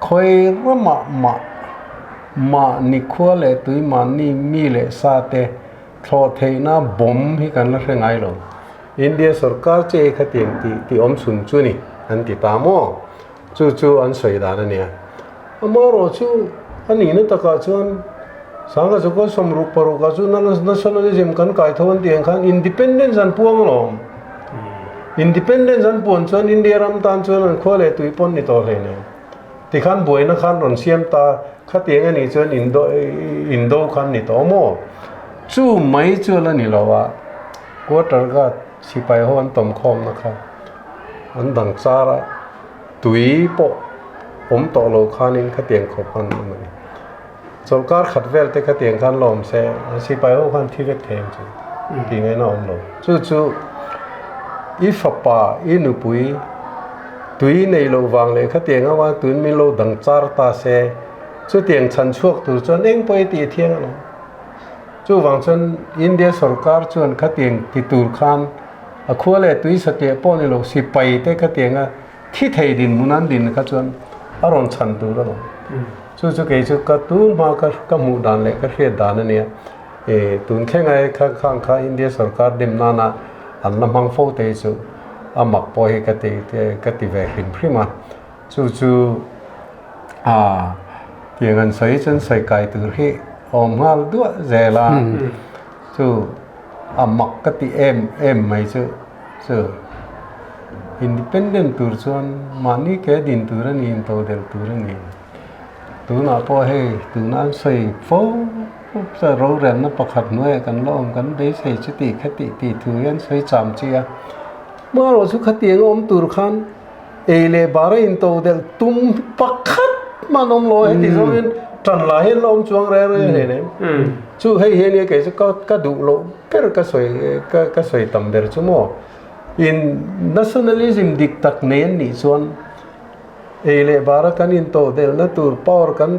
khawi ramah mah mahni khua leh tui mahni mi leh sa te thlawh theihna bawm hi kan la hre ngai lo. India sorkar che hi khatiang tih tih awm chhun chu ni an ti ta maw? Chu chu an sawi dan a nia. Amaherawhchu. A nihna takah chuan Sanga Zakua 66 ah chu nationalism kan kai tho an tih ang khan independence an puang alawm. Independence an puan chuan India ram tan chuan an khua leh tui pawn ni tawh hleinem. Tikhan buaina khan rawn siam ta khatiang a nih chuan indo indo khan ni tawh maw? Chu mai chu a la ni lo a, quarter guard sipai ho an tawm khawmna kha an dang char a, tui pawh awm tawh lo khanin khatiang khawp khan awm a ni. Chawlhkar khat vel te khatiang khan la awm se, an sipai ho khan thi vek thei ang chu tih ngaihna a awm lo. Chu chu i fapa, i nupui tui nei loh vang leh khatiang ho a tuin min lo dang char ta se, chutiang chhan chhuak tur chuan eng pawh i tih thiang alawm. Chuvang chuan India sorkar chuan khatiang ti tur khan a khua leh tui satliah pawh ni lo sipai te khatiang a thi thei dinhmun an din kha chuan a rawn chhan tur alawm. Chu chu kei chu ka tun hma ka ka hmuh dan leh ka hriat dan a nia. E tun thlengai kha khang kha India sorkar dim nana an la hmang fo te hi chu a mak pawh hi ka ti ka ti ve hrim hrim a. Chu chu a tiang an sawi chuan sawi kai tur hi awm nghal duah zel a. Chu a mak ka ti em em mai chu chu independent tur chuan mahni ke din tur a ni intodelh tur a ni. Tunah pawh hei tuna an sawi fo chuan rorelna pakhat hnuaiah kan la awm kan beisei chu tih kha tih tih thu hian sawi cham chi a. Hmarawh chu khatiang a awm tur khan ei leh bar a intodelh tum pakhat hman awm lo heti zawngin tan lah hian la awm chuang reng reng hle nem. Chu hei hi ania kei chu ka ka duh loh ber ka sawi ka ka sawi tam ber chu maw in nationalism dik tak nei an nih chuan ei leh bar a kan intodelhna tur power kan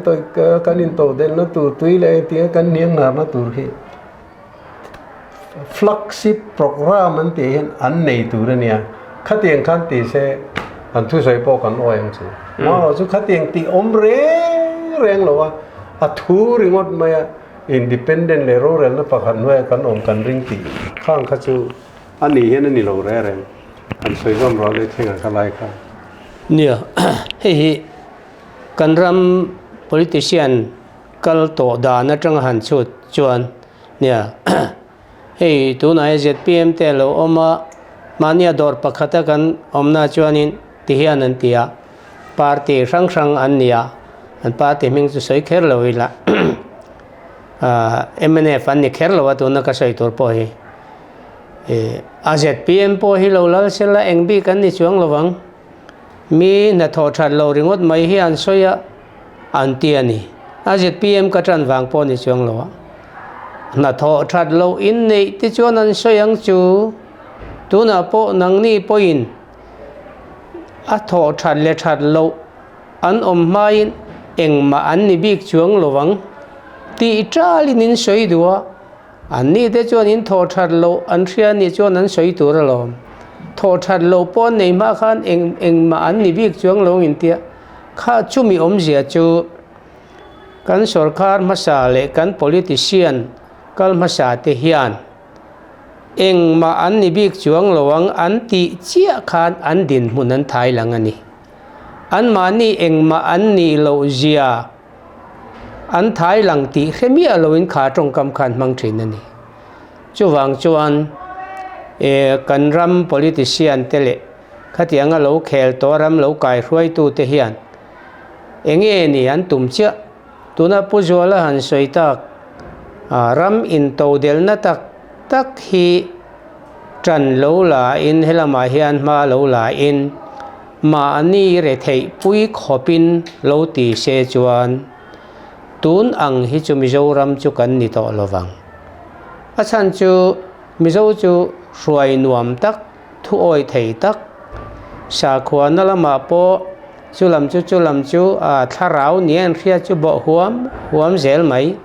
kan intodelhna tur tui leh engtin a kan hniang hnarna tur hi Flagship program an tih hian an nei tur a nia. Khatiang khan ti se an thusawi pawh kan awi ang chu. Marawh chu khatiang tih awm reng reng lo a, a thu ringawt mai a, independent leh rorelna pakhat hnuaiah kan awm kan ring tih khang kha chu a nih hian a ni lo reng reng. An sawi zawm rual leh thleng ang kha lai kha. Nia, hei hi kan ram politician kal tawh dan atanga han chhut chuan nia hei tunah hi zpm te alo awm a mahnia dawr pakhata kan awmna chuanin ti hian an ti a party hrang hrang an ni a an party hming chu sawi kher lo ila ah mnf an ni kher lo a tuna ka sawi tur pawh hi ih a zpm pawh hi lo lal sela eng bik an ni chuang lo vang mi hnathawh that lo ringawt mai hi an sawi a. An ti a ni. A zpm ka ṭan vang pawh ni chuang lo a. Hnathawh ṭhat loh in neih te chuan an sawi ang chu. Tunah pawh nangni pawhin a thawh ṭhat leh ṭhat loh an awm hmain engmah an ni bik chuang lo vang tih ṭalin in sawi duh a. Anni te chuan in thawh ṭhat loh an hria nih chuan an sawi tur alawm. Thawh ṭhat loh pawh an nei hma khan eng engmah an ni bik chuang lo ang intia. Kha chumi awmzia chu kan sorkar hmasa leh kan politician kal hmasa te hian engmah an ni bik chuang lo ang an tih chiah khan an dinhmun an thai lang a ni. Anmahni engmah an nih loh zia an thai lang tih hre miah loin kha tawngkam khan hmang thin a ni. Chuvang chuan kan ram politician te leh Khatianga lo khel tawh ram lo kai hruaitute hian enge ni an tum chiah? Tuna Pu Zuala han sawi tak, ram intodelna tak tak hi tan lo la in helamah hian hma lo la in mahni retheih pui khawpin lo ti se chuan tun ang hi chu Mizoram chu kan ni tawh lovang. A chhan chu Mizo chu hruai nuam tak Thu awi thei tak. Sakhuana lamah pawh chu lam chu chu lam chu a thlarau nia an hria chu bawh huam huam zel mai.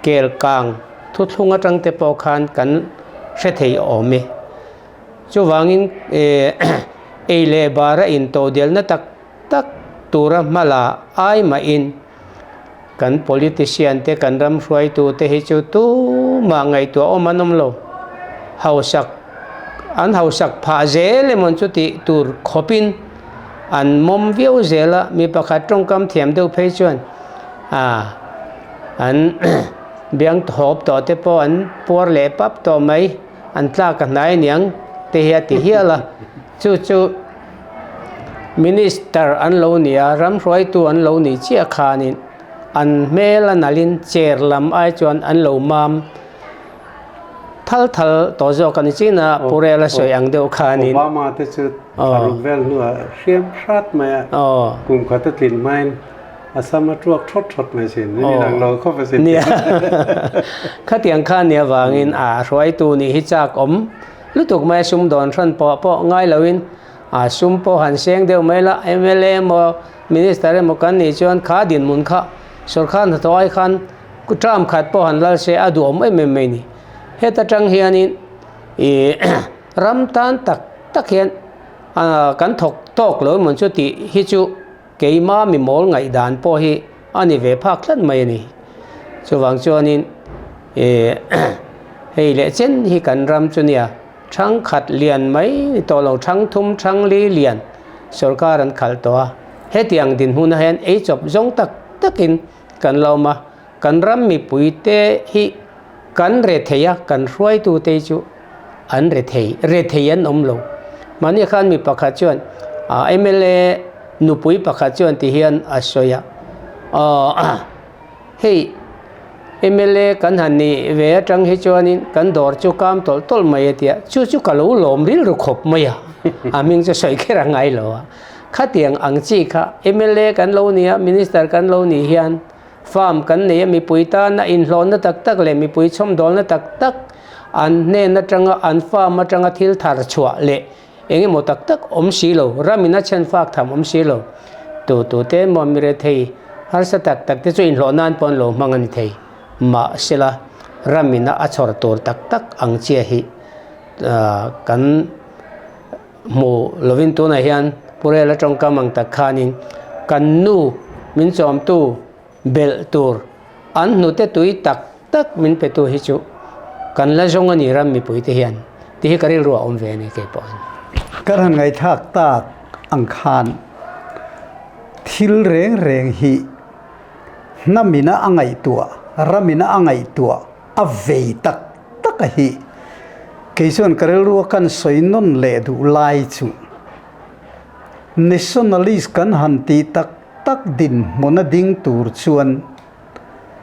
Kel kang thuthlung atang te pawh khan kan hre thei awm e. Chuvangin ei leh bara intodelna tak tak tura hmala ai mahin kan politician te kan ram hruaitu te hi chu tumah ngaihtuah awm an awm lo. Hausak an hausak phah zel emaw chu tih tur khawpin an mawm viau zel a, mi pakhat tawngkam thiam deuh phei chuan. A, an biang hawp tawh te pawh an puar leh pap tawh mai, an tlak a hnai aniang te hi a ti hial a. Chu chu Minister an lo ni a, ram hruaitu an lo nih chiah khanin an hmel a nalhin chair lam ai chuan an lo mam thal thal tawh zawk a ni chin a, Pu Rela sawi ang deuh khanin. Obama te chu thlaruk vel hnuah hriam hrat mai a, kum khat a tlin hmain a sam a tuak thawt thawt mai thin, min inang lo khawp a sin. Nia, khatiang khan nia vangin a hruaitu nih hi chak awm lutuk mai a, sumdawn hran pawh pawh ngai loin a sum pawh han seng deuh mai la, mla emaw Minister emaw kan nih chuan kha dinhmun kha sawrkar hnathawh ai khan term khat pawh han lal se a duhawm em em mai ni. Heta tang hianin ih ram tan tak tak hian kan thawk tawk lo emaw chu tih hi chu keima mi mawl ngaihdan pawh hi a ni ve phak tlat mai a ni. Chuvang chuanin ih hei leh chen hi kan ram chu nia. Thang khat lian mai ni tawh lo, thang thum, thang li lian sorkar an khalh tawh a. Hetiang dinhmunah hian ei chawp zawng tak takin kan la awm a, kan ram mipuite hi kan re thei a, kan hruaitute hi chu an re thei, re thei an awm lo. Mahni khan mi pakhat chuan mla nupui pakhat chuan ti hian a sawi a, aw. Hei mla kan han nih ve atang hi chuanin kan dawr chu kam tawlh tawlh mai a tia, chu chu ka lo lawm rilru khawp mai a, a hming chu sawi kher a ngai lo a. Khatiang ang chi kha mla kan lo nih a, minister kan lo nih hian farm kan nei a, mipui tana inhlawhna tak tak leh mipui chhawmdawlna tak tak an hnen atanga an farm atanga thil thar chhuah leh Eng emaw tak tak awm si lo, ramin a chhen fak tham awm si lo. Tu tu te emaw mi rethei harsa tak tak te chu inhlawh nan pawh an lo hmang a ni thei. Mahsela, ramin a chhawr tur tak tak ang chiah hi kan hmu lovin tunah hian Pu Rela tawngkam ang tak khanin kan nu min chawmtu belh tur an hnute tui tak tak min pe tu hi chu kan la zawng a ni ram mipui te hian tih hi ka rilru a awm ve a ni kei pawh hian. Kan han ngaihthlak tak ang khan thil reng reng hi hnamina a ngaihtuah, ramina a ngaihtuah a vei tak tak a hi kei chuan ka rilru a kan sawi nawn leh duh lai chu nationalist kan han tih tak tak dinhmun a ding tur chuan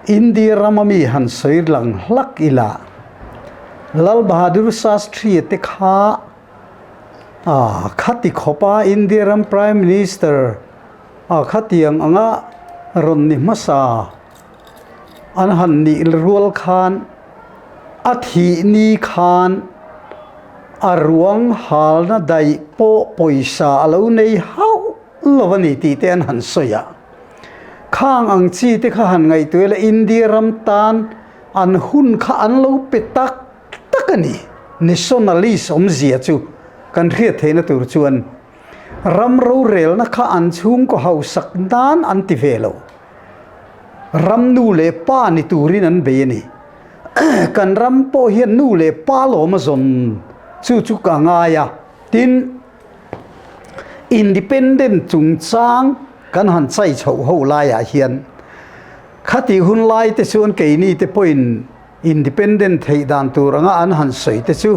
India rama mi han sawi lang hlak ila, Lal Bahadur Shastri te kha ah khati khawpa India ram Prime Minister ah khatiang anga rawn ni hmasa an han nih rual khan a thih ni khan a ruang halna daih pawh pawisa a lo nei hauh lo a ni tih te an han sawi a. Khang ang chi te kha han ngaihtuah ila India ram tan an hun kha an lo pe tak tak a ni. Nationalist awmzia chu kan hriat theihna tur chuan ram rorelna kha an chhungkaw hausak nan an ti ve lo. Ram nu leh pa ni turin an bei a ni. Kan ram pawh hian nu leh pa lawm a zawn chu chu ka ngai a. Tin. Independent chungchang kan han chai chhoh ho laiah hian khati hun lai te chuan keini te pawhin independent theih dan tur anga an han sawi te chu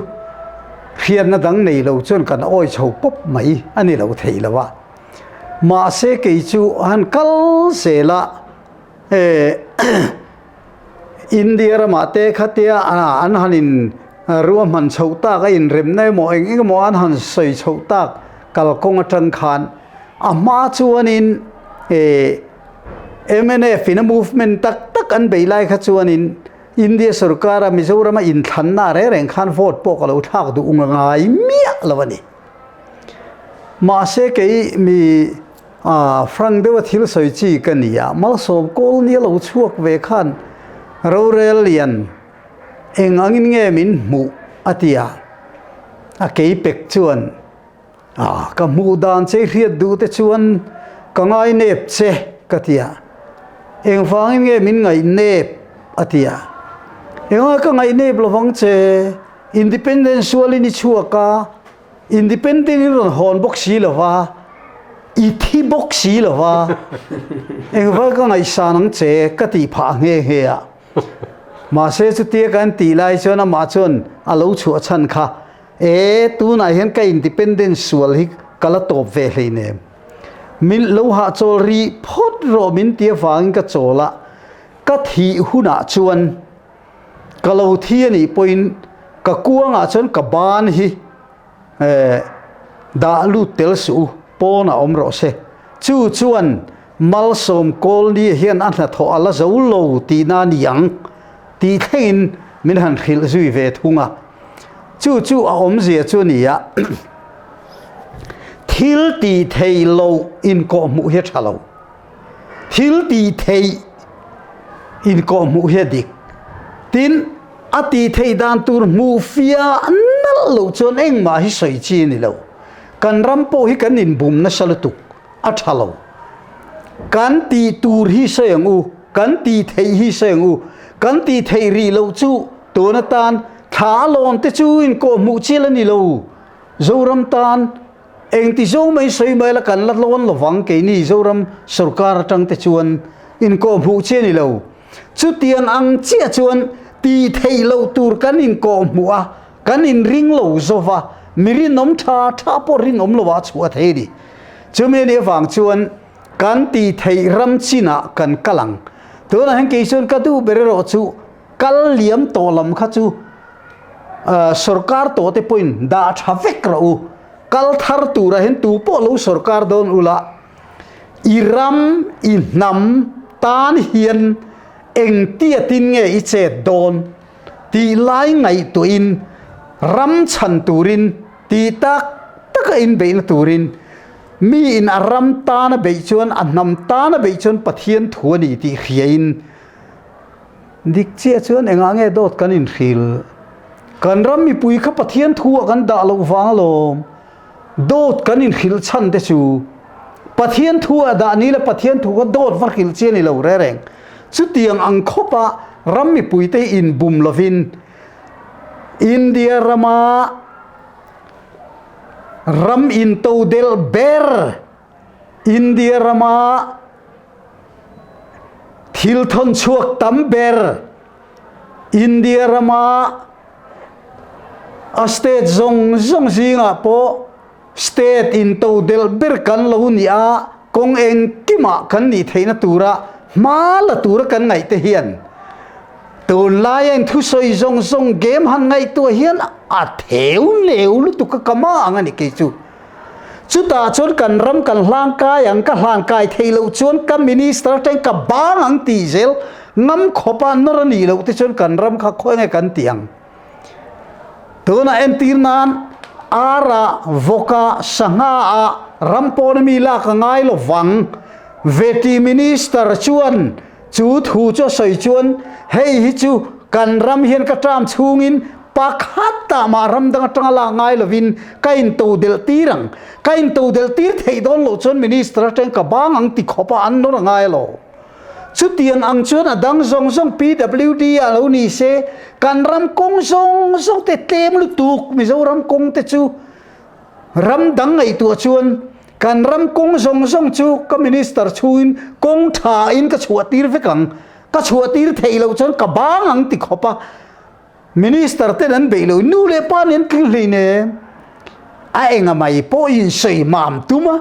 hriatna dang nei lo chuan kan awi chho pawp mai a ni lo thei lo a. Mahse kei chu han kal zel a eh India ramah te khatia an han in ruahman chhoh tak a inremna emaw eng eng emaw an han sawi chhoh tak kalkawng atang khan a hma chuanin eh mnf in a movement tak tak an bei lai kha chuanin India sorkara Mizorama inthlanna reng reng khan vote pawh ka lo thlak duh ngai miah lo a ni. Mahse kei mi A, frank deuha thil sawi chi ka ni a, Malsawm kawl nia lo chhuak ve khan rorel lian eng angin nge min hmuh a ti a, a kei pek chuan A, ka hmuh dan che i hriat duh te chuan ka ngai nep che ka ti a, engvangin nge min ngaih nep a ti a, enga ka ngaih nep lovang che, Independence sualin i chhuak a, Independent in rawn hawn bawk si lo va, I thi bawk si lo va, engvai ka ngaihsan ang che ka tih phah nghe nghe a. Mahse chutia kan tih lai chuan amah chuan a lo chhuah chhan kha, E, tunah hian ka independence sual hi ka la tawp ve hleinem. Min lo hahchawl rih phawt rawh min ti avangin ka chawl a, ka thih hunah chuan ka lo thi a nih pawhin ka kuangah chuan ka ban hi Dah lut tel suh u, pawnah awm rawh se. Chu chuan Malsawm Kawlni hian a hnathawh a la zo lo tihna a ni ang tih thlengin min han hrilh zui ve thung a. Chu chu a awmzia chu a ni a, thil tih theih loh inkawhhmuh hi a tha lo. Thil tih theih inkawhhmuh hi a dik. Tin, a tih theih dan tur hmuh fia nalh loh chuan engmah hi sawi chi a ni lo. Kan ram pawh hi kan inbum nasa lutuk, a tha lo. Kan tih tur hi sawi ang u, kan tih theih hi sawi ang u. Kan tih theih rih loh chu tun atan thla a lawn te chu inkawhhmuh chial a ni lo. Zoram tan Engti zo mai sawi mai la kan la lawn lovang keini Zoram sorkar atang te chuan inkawhhmuh chi a ni lo. Chutiang ang chiah chuan tih theih loh tur kan inkawhhmuh a, kan inring lo zo va, mi rinawm tha tha pawh rinawm lovah a chhuah thei a ni. Chumi a nih avang chuan kan tih theih ram chinah kan kal ang. Tunah hian kei chuan ka duh ber erawh chu kal liam tawh lam kha chu sorkar tawh te pawhin dah tha vek rawh u. Kal thar turah hian tu pawh lo sorkar dawn ula, i ram, i hnam tan hian engtiatin nge i chet dawn tih lai ngaihtuahin ram chhan turin tih tak taka inbeihna turin miin a ram tana beih chuan a hnam tana beih chuan Pathian thu a ni tih hriain Dik chiah chuan engah nge dawt kan inhril? Kan ram mipui kha Pathian thu ah kan dah loh vang alawm. Dawt kan inhrilh chhan te chu Pathian thu ah dah ni la Pathian thu kha dawt va hrilh chi a ni lo re reng. Chutiang ang khawp ah ram mipui te hi inbum lovin India rama ram intodelh ber India rama thil thawn chhuak tam ber India rama a state zawng zawng zingah pawh state intodelh ber kan lo ni a, kawng engkimah kan nih theihna tura hma la tura kan ngaih te hian tunlaia inthusawi zawng zawng game han ngaihtuah hian a theu neu lutuk a ka ma ang a ni kei chu. Chutah chuan kan ram kan hlangkai ang, ka hlangkai thei loh chuan ka minister atangin ka bang ang tih zel ngam khawpa nawr a nih loh te chuan kan ram kha khawi nge kan tih ang. Tunah entir nan Ara, Vawka, Sangha ah ram pawn ami lak a ngai lo vang. Veti minister chuan Chu thu chu a sawi chuan, Hei hi chu kan ram hian ka term chhungin pakhat ah mah ram dang atanga lak ngai lovin ka intodelh tir ang. Ka intodelh tir theih dawn loh chuan Minister atangin ka bang ang ti khawp a an nawr a ngai alo. Chutiang ang chuan a dang zawng zawng PWD ah lo ni se, kan ram kawng zawng zawng te tlem lutuk Mizoram kawng te chu ram dang ngaihtuah chuan Kan ram kawng zawng zawng chu ka minister chhungin kawng tha in ka chhuah tir vek ang, ka chhuah tir theih loh chuan ka bang ang ti khawp a minister ten an beih loh nu leh pa nen tling hlei nem. A enga mai pawh in sawi mam tum a,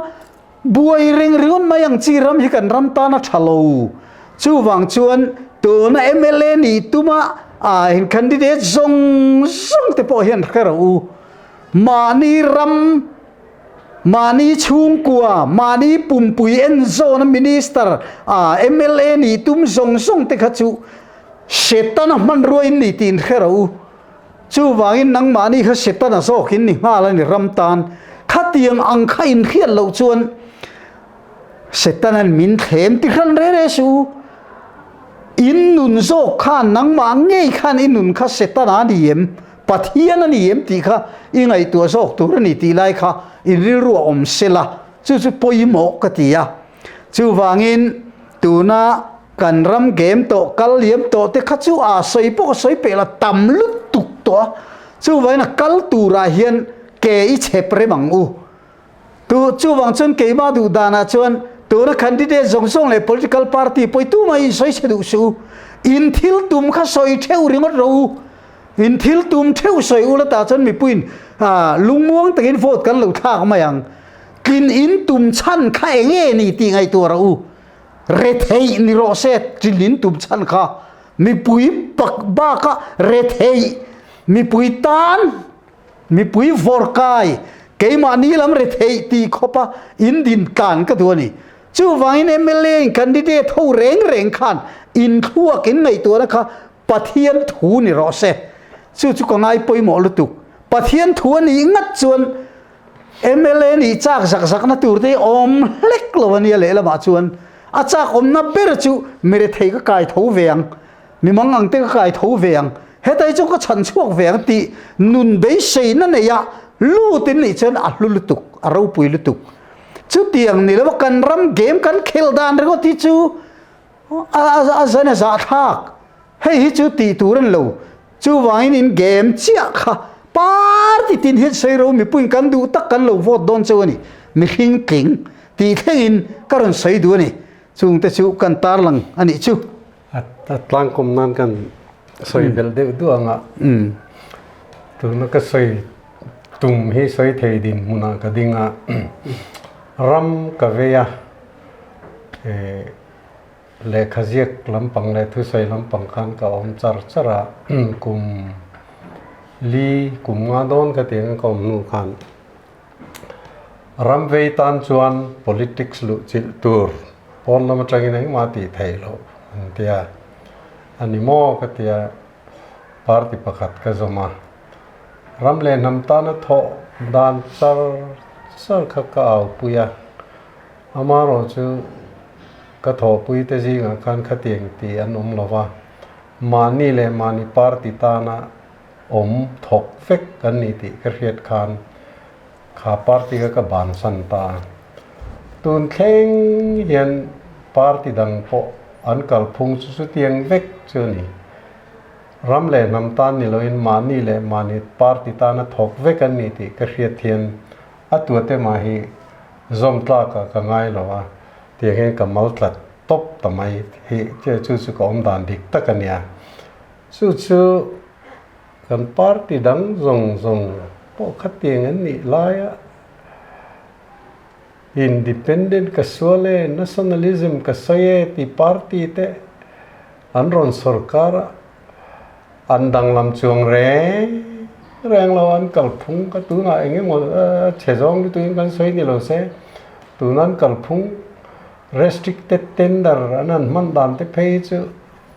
buai reng ringawt mai ang chi ram hi kan ram tan a tha lo. Chuvang chuan tuna mla nih tuma a candidate zawng zawng te pawh hian hre rawh u, mahni ram Mahni chhungkua, mahni pumpui en zawna minister, mla nih tum zawng zawng te kha chu Setana hmanrua in ni tih in hre rawh u. Chuvangin nangmahni kha Setana zawk in ni nghal a ni ram tan. Khatiang ang kha in hriat loh chuan Setana'n min thlem ti hran re re suh u. In nun zawk khan nangmah ngei khan i nun kha Setana a ni em? Pathian a ni em tih kha i ngaihtuah zawk tur a ni tih lai kha in rilru a awm sela chu chu pawimawh ka ti a. Chuvangin tuna kan ram game tawh kal liam tawh te kha chu a sawi pawh ka sawi peh la tam lutuk tawh a. Chuvangin a kal turah hian ke i chhep rem ang u. Tu chuvang chuan keimah duh danah chuan tuna candidate zawng zawng leh political party pawi tumah in sawi chhe duh suh u. In thil tum kha sawi theuh ringawt rawh u. In thil tum theuh sawi ula tah chuan mipuiin lungmuang takin vote kan lo thlak mai ang. Tlin in tum chhan kha eng nge ni tih ngaihtuah rawh u. Retheih ni rawh se tlin in tum chhan kha mipui pak baka retheih mipui tan Mipui vawr kai, keimahni lam retheih tih khawpa in din tlan ka duh a ni. Chuvangin mla in candidate ho reng reng khan in thluak in ngaihtuahna kha Pathian thu ni rawh se. Chu chu ka ngai pawimawh lutuk. Pathian thu a nih ngat chuan mla nih chak zak zakna tur te hi awm hlek lo a nia lehlamah chuan a chak awmna ber chu mi rethei ka kai tho ve ang. Mi mang ang te ka kai tho ve ang, hetai chu ka chhan chhuak ve ang tih nun beiseina neia lut in nih chuan a hlu lutuk, a ropui lutuk. Chutiang ni lova kan ram game kan khel dan ringawt hi chu a zan a zahthlak. Hei hi chu tih tur a ni lo. Chuvangin in game chiah kha party tin hian sawi ro mipuiin kan duh tak kan lo vote dawn cheu a ni. Mihring tling tih thlengin ka rawn sawi duh a ni. Chungte chu kan tarlang a nih chu. A tlangkawm nan kan sawi belh deuh duh ang a, tuna ka sawi tum hi sawi thei dinhmunah ka ding a, ram ka vei a, lehkha ziak lampang leh thusawi lampang khan ka awm char char a, kum li kum nga dawn ka tih ang ka awm hnu khan ram vei tan chuan politics luh chilh tur. Pawn lam atangin engmah tih theih loh an ti a, a ni maw ka ti a, party pakhat ka zawm a, ram leh hnam tana thawh dan char char kha ka aupui a, amaherawhchu ka thawhpui te zingah khan khatiang tih an awm lo va, mahni leh mahni party tana awm thawk vek an ni tih ka hriat khan Kha party kha ka bansan ta a. Tun thleng hian party dang pawh an kalphung chu chutiang vek chu a ni. Ram leh hnam tan ni loin mahni leh mahni party tana thawk vek an ni tih ka hriat hian a tuate mah hi zawm tlakah ka ngai lo a, tiang hian ka mal tlat tawp ta mai hi chu chu ka awm dan dik tak a nia. Chu chu. Kan party dang zawng zawng pawh khatiang an nih laia Independent ka sual e, Nationalism ka sawi e ti party te an rawn sawrkar a, an danglam chuang reng reng lo an kalphung ka tunah eng emaw chhe zawng lutukin kan sawi ni lo se, tuna an kalphung restricted tender an han hman dan te phei chu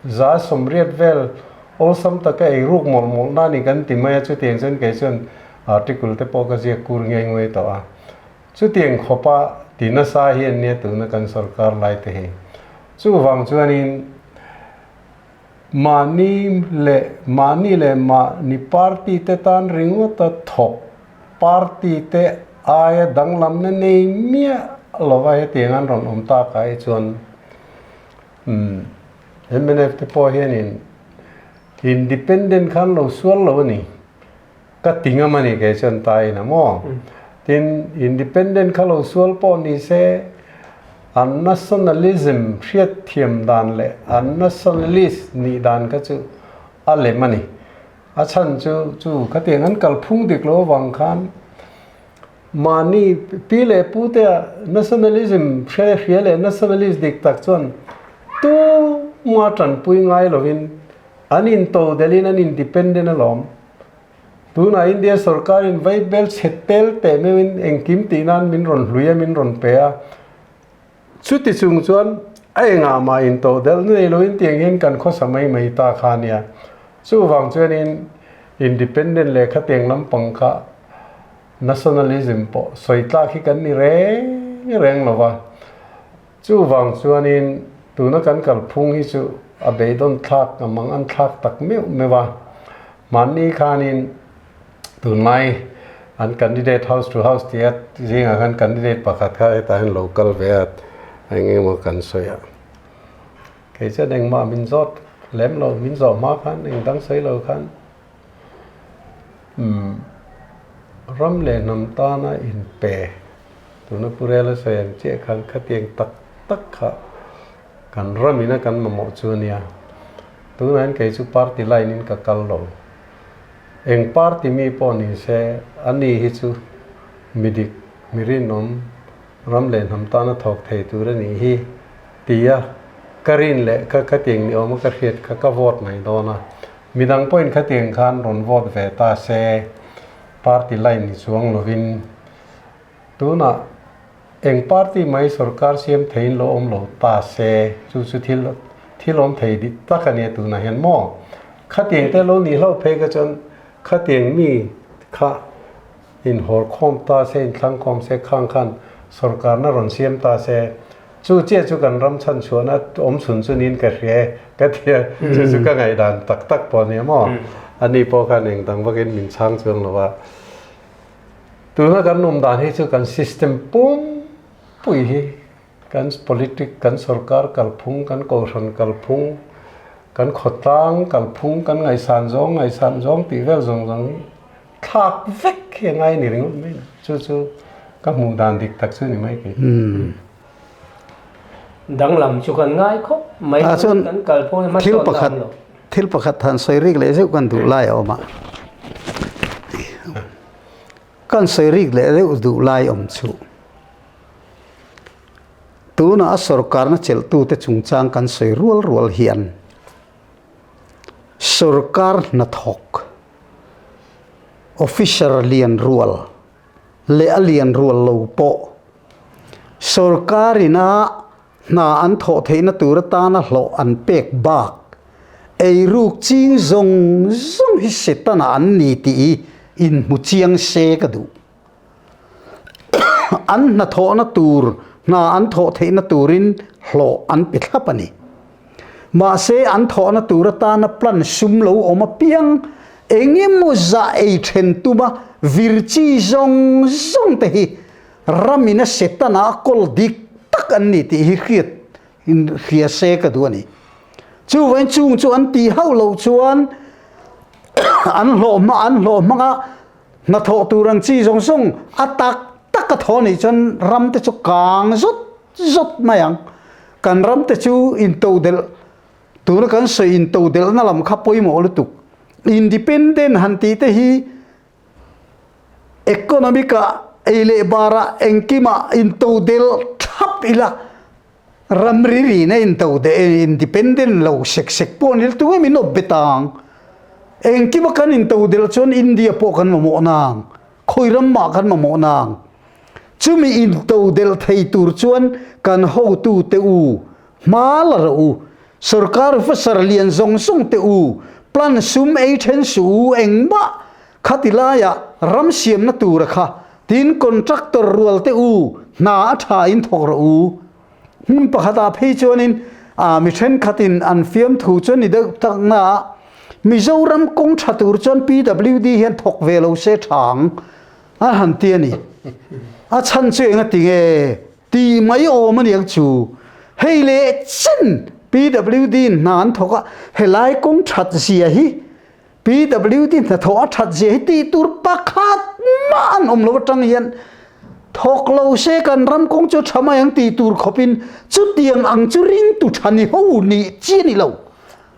180 vel awlsam taka ei ruk mawlh mawlh na ni kan ti mai a, chutiang chuan kei chuan article te pawh ka ziak kur ngei ngei tawh a. Chutiang khawpa ti nasa hi an nia tuna kan sorkar lai te hi. Chuvang chuanin mahni leh mahni leh mahni party te tan ringawta thawk party te aia danglamna nei miah lova hetiang an rawn awm takah hi chuan Umm mnf te pawh hianin independent khan lo sual lo a ni. Ka ti ngam a ni kei chuan ta in a maw. Tin independent kha lo sual pawh ni se an nationalism hriat thiam dan leh an nationalist nih dan kha chu a lem a ni. A chhan chu chu khatiang an kalphung dik lo avang khan Mahni pi leh pu te ah nationalism hre hria leh nationalist dik tak chuan tuma tanpui ngai lovin an into delhin an independent alawm. Tunah India sorkarin vaibel chhe tel teh meuhin engkim tih nan min rawn hlui a min rawn pe a. Chuti chung chuan a engah mah into delh nei loin tiang hian kan khawsa mai mai ta kha nia. Chuvang chuanin independent leh khatiang lampang kha Nationalism pawh sawi tlak hi kan ni reng reng lo va, chuvang chuanin tuna kan kalphung hi chu a beidawn thlak a mang an thlak tak meuh meuh a. Hmanni khanin tunlai an candidate house to house tia zingah khan candidate pakhat kha hetah hian lo kal ve a, eng emaw kan sawi a. Kei chuan engmah min zawt lem lo, min zawh hma khan engdang sawi lo khan. Ram leh hnam tana inpe Tuna Pu Rela sawi ang chiah khan khatiang tak tak kha kan ram ina kan mamawh chu a nia. Tunah hian kei chu party line in ka kal lo. Eng party mi pawh ni se a ni hi chu mi dik, mi rinawm, ram leh hnam tana thawk thei tur a nih hi tia ka rin leh ka khatiang ni awma ka hriat kha ka vote mai dawn a. Midang pawhin khatiang khan rawn vote ve ta se party line ni chuang lovin tunah eng party mai sorkar siam theiin lo awm lo ta se chu chu thil thil awm thei dik tak a nia tunah hian maw khatiang te lo nih hlauh phei kha chuan khatiang mi kha inhawr khawm ta se inthlang khawm se khang khan sorkarna rawn siam ta se chu chiah chu kan ram chhan chhuahna awm chhun chu niin ka hria e ka ti a chu chu ka ngaihdan tak tak pawh a nia maw ani pawh khan eng dang vakin min chhang chuang lo a. Tuna kan awm dan hi chu kan system pum pui hi kan politic kan sorkar kalphung kan kohhran kalphung kan khawtlang kalphung kan ngaihsan zawng ngaihsan zawng tih vel zawng zawng hi thlak vek hi a ngai ni ringawt mai a chu chu ka hmuh dan dik tak chu ni mai kei. Danglam chu kan ngai khawp mai kan kalphung hi hmasawn na awm lo. Thil pakhat han sawi rik leh zeuh kan duh lai a awm a. Kan sawi rik leh deuh duh lai awm chu. Tuna a sorkarna chelhtute chungchang kan sawi rual rual hian sorkar hnathawk officer lian rual leh a lian rual lo pawh sorkarina Hna an thawh theihna tur atana hlawh an pek bak eiruk ching zawng zawng hi Setana an ni tih hi inhmu chiang se ka duh. An hnathawhna tur, hna an thawh theihna turin hlawh an pe thlap a ni. Mahse an thawhna tur atana plan sum lo awm apiang eng emaw zah ei then tuma vir chi zawng zawng te hi Ramina Setana a kawl dik tak an ni tih hi hriat hria se ka duh a ni. Chuvain chung chu an tih hauh loh chuan an hlawh hma an hlawh hmanga hnathawh tur ang chi zawng zawng a tak tak a thaw nih chuan ram te chu kang zawt zawt mai ang. Kan ram te chu intodelh tuna kan sawi intodelhna lam kha pawimawh lutuk. Independent han tih te hi Economic ah ei leh bar ah engkim ah intodelh thap ila, ramri rina intodelh independent lo sek sek pawh ni ila tunge min awp bet ang. Engkim a kan intodelh chuan India pawh kan mamawh nang, khawi ram mah kan mamawh nang. Chumi intodelh thei tur chuan kan hotu te u hma la rawh u, sorkar officer lian zawng zawng te u plan sum ei then suh u engmah Khati laiah ram siamna tura kha tin contractor rual te u hna a tha in thawk rawh u. Hmun pakhatah phei chuanin ah mi thenkhatin an fiamthu chu a ni deuh tak na a, Mizoram kawng tha tur chuan PWD hian thawk ve lo se tha ang a han ti a ni. A chhan chu eng a ti nge tih mai awm a niang chu. Hei leh chen PWD in hna an thawk a, helai kawng that zia hi PWD hnathawh a that zia hi tih tur pakhat mah an awm lo atang hian thawk lo se kan ram kawng chu tha mai ang tih tur khawpin chutiang ang chu ringtu tha ni ho nih chi a ni lo.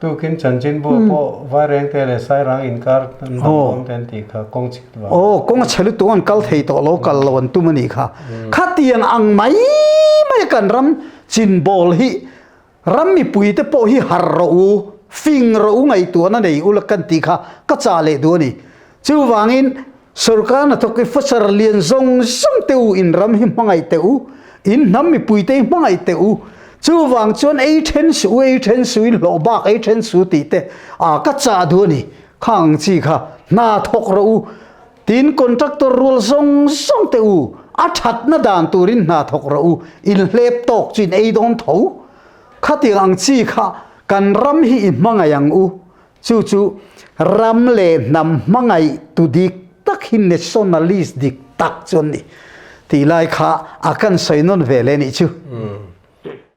Tukin chanchinbu pawh Vairengte leh Sairang inkar an dang awm te an tih kha kawng chhit vang. Aw kawng a chhe lutuk an kal thei tawh lo kal lo an tum a nih kha. Khatiang ang mai mai a kan ram chinbawl hi Ram mipuite pawh hi harh rawh u, fing rawh u ngaihtuahna nei ula kan tih kha ka chah leh duh a ni. Chuvangin, sorkar hnathawk i fasar lian zawng zawng teh u, in ram hi hmangaih teh u, in hnam mipuite hi hmangaih teh u. Chuvang chuan ei then suh u, ei then suh, in hlawh bak ei then suh tih te a ka chah duh a ni. Khang ang chi kha hna thawk rawh u, tin contractor rual zawng zawng teh u, a thatna dan turin hna thawk rawh u, in hlep tawk chu in ei dawn tho. Khatiang ang chi kha kan ram hi i hmangaih ang u, chu chu ram leh hnam hmangaih tu dik tak hi nationalist dik tak chu an ni tih lai kha a kan sawi nawn ve leh nih chu.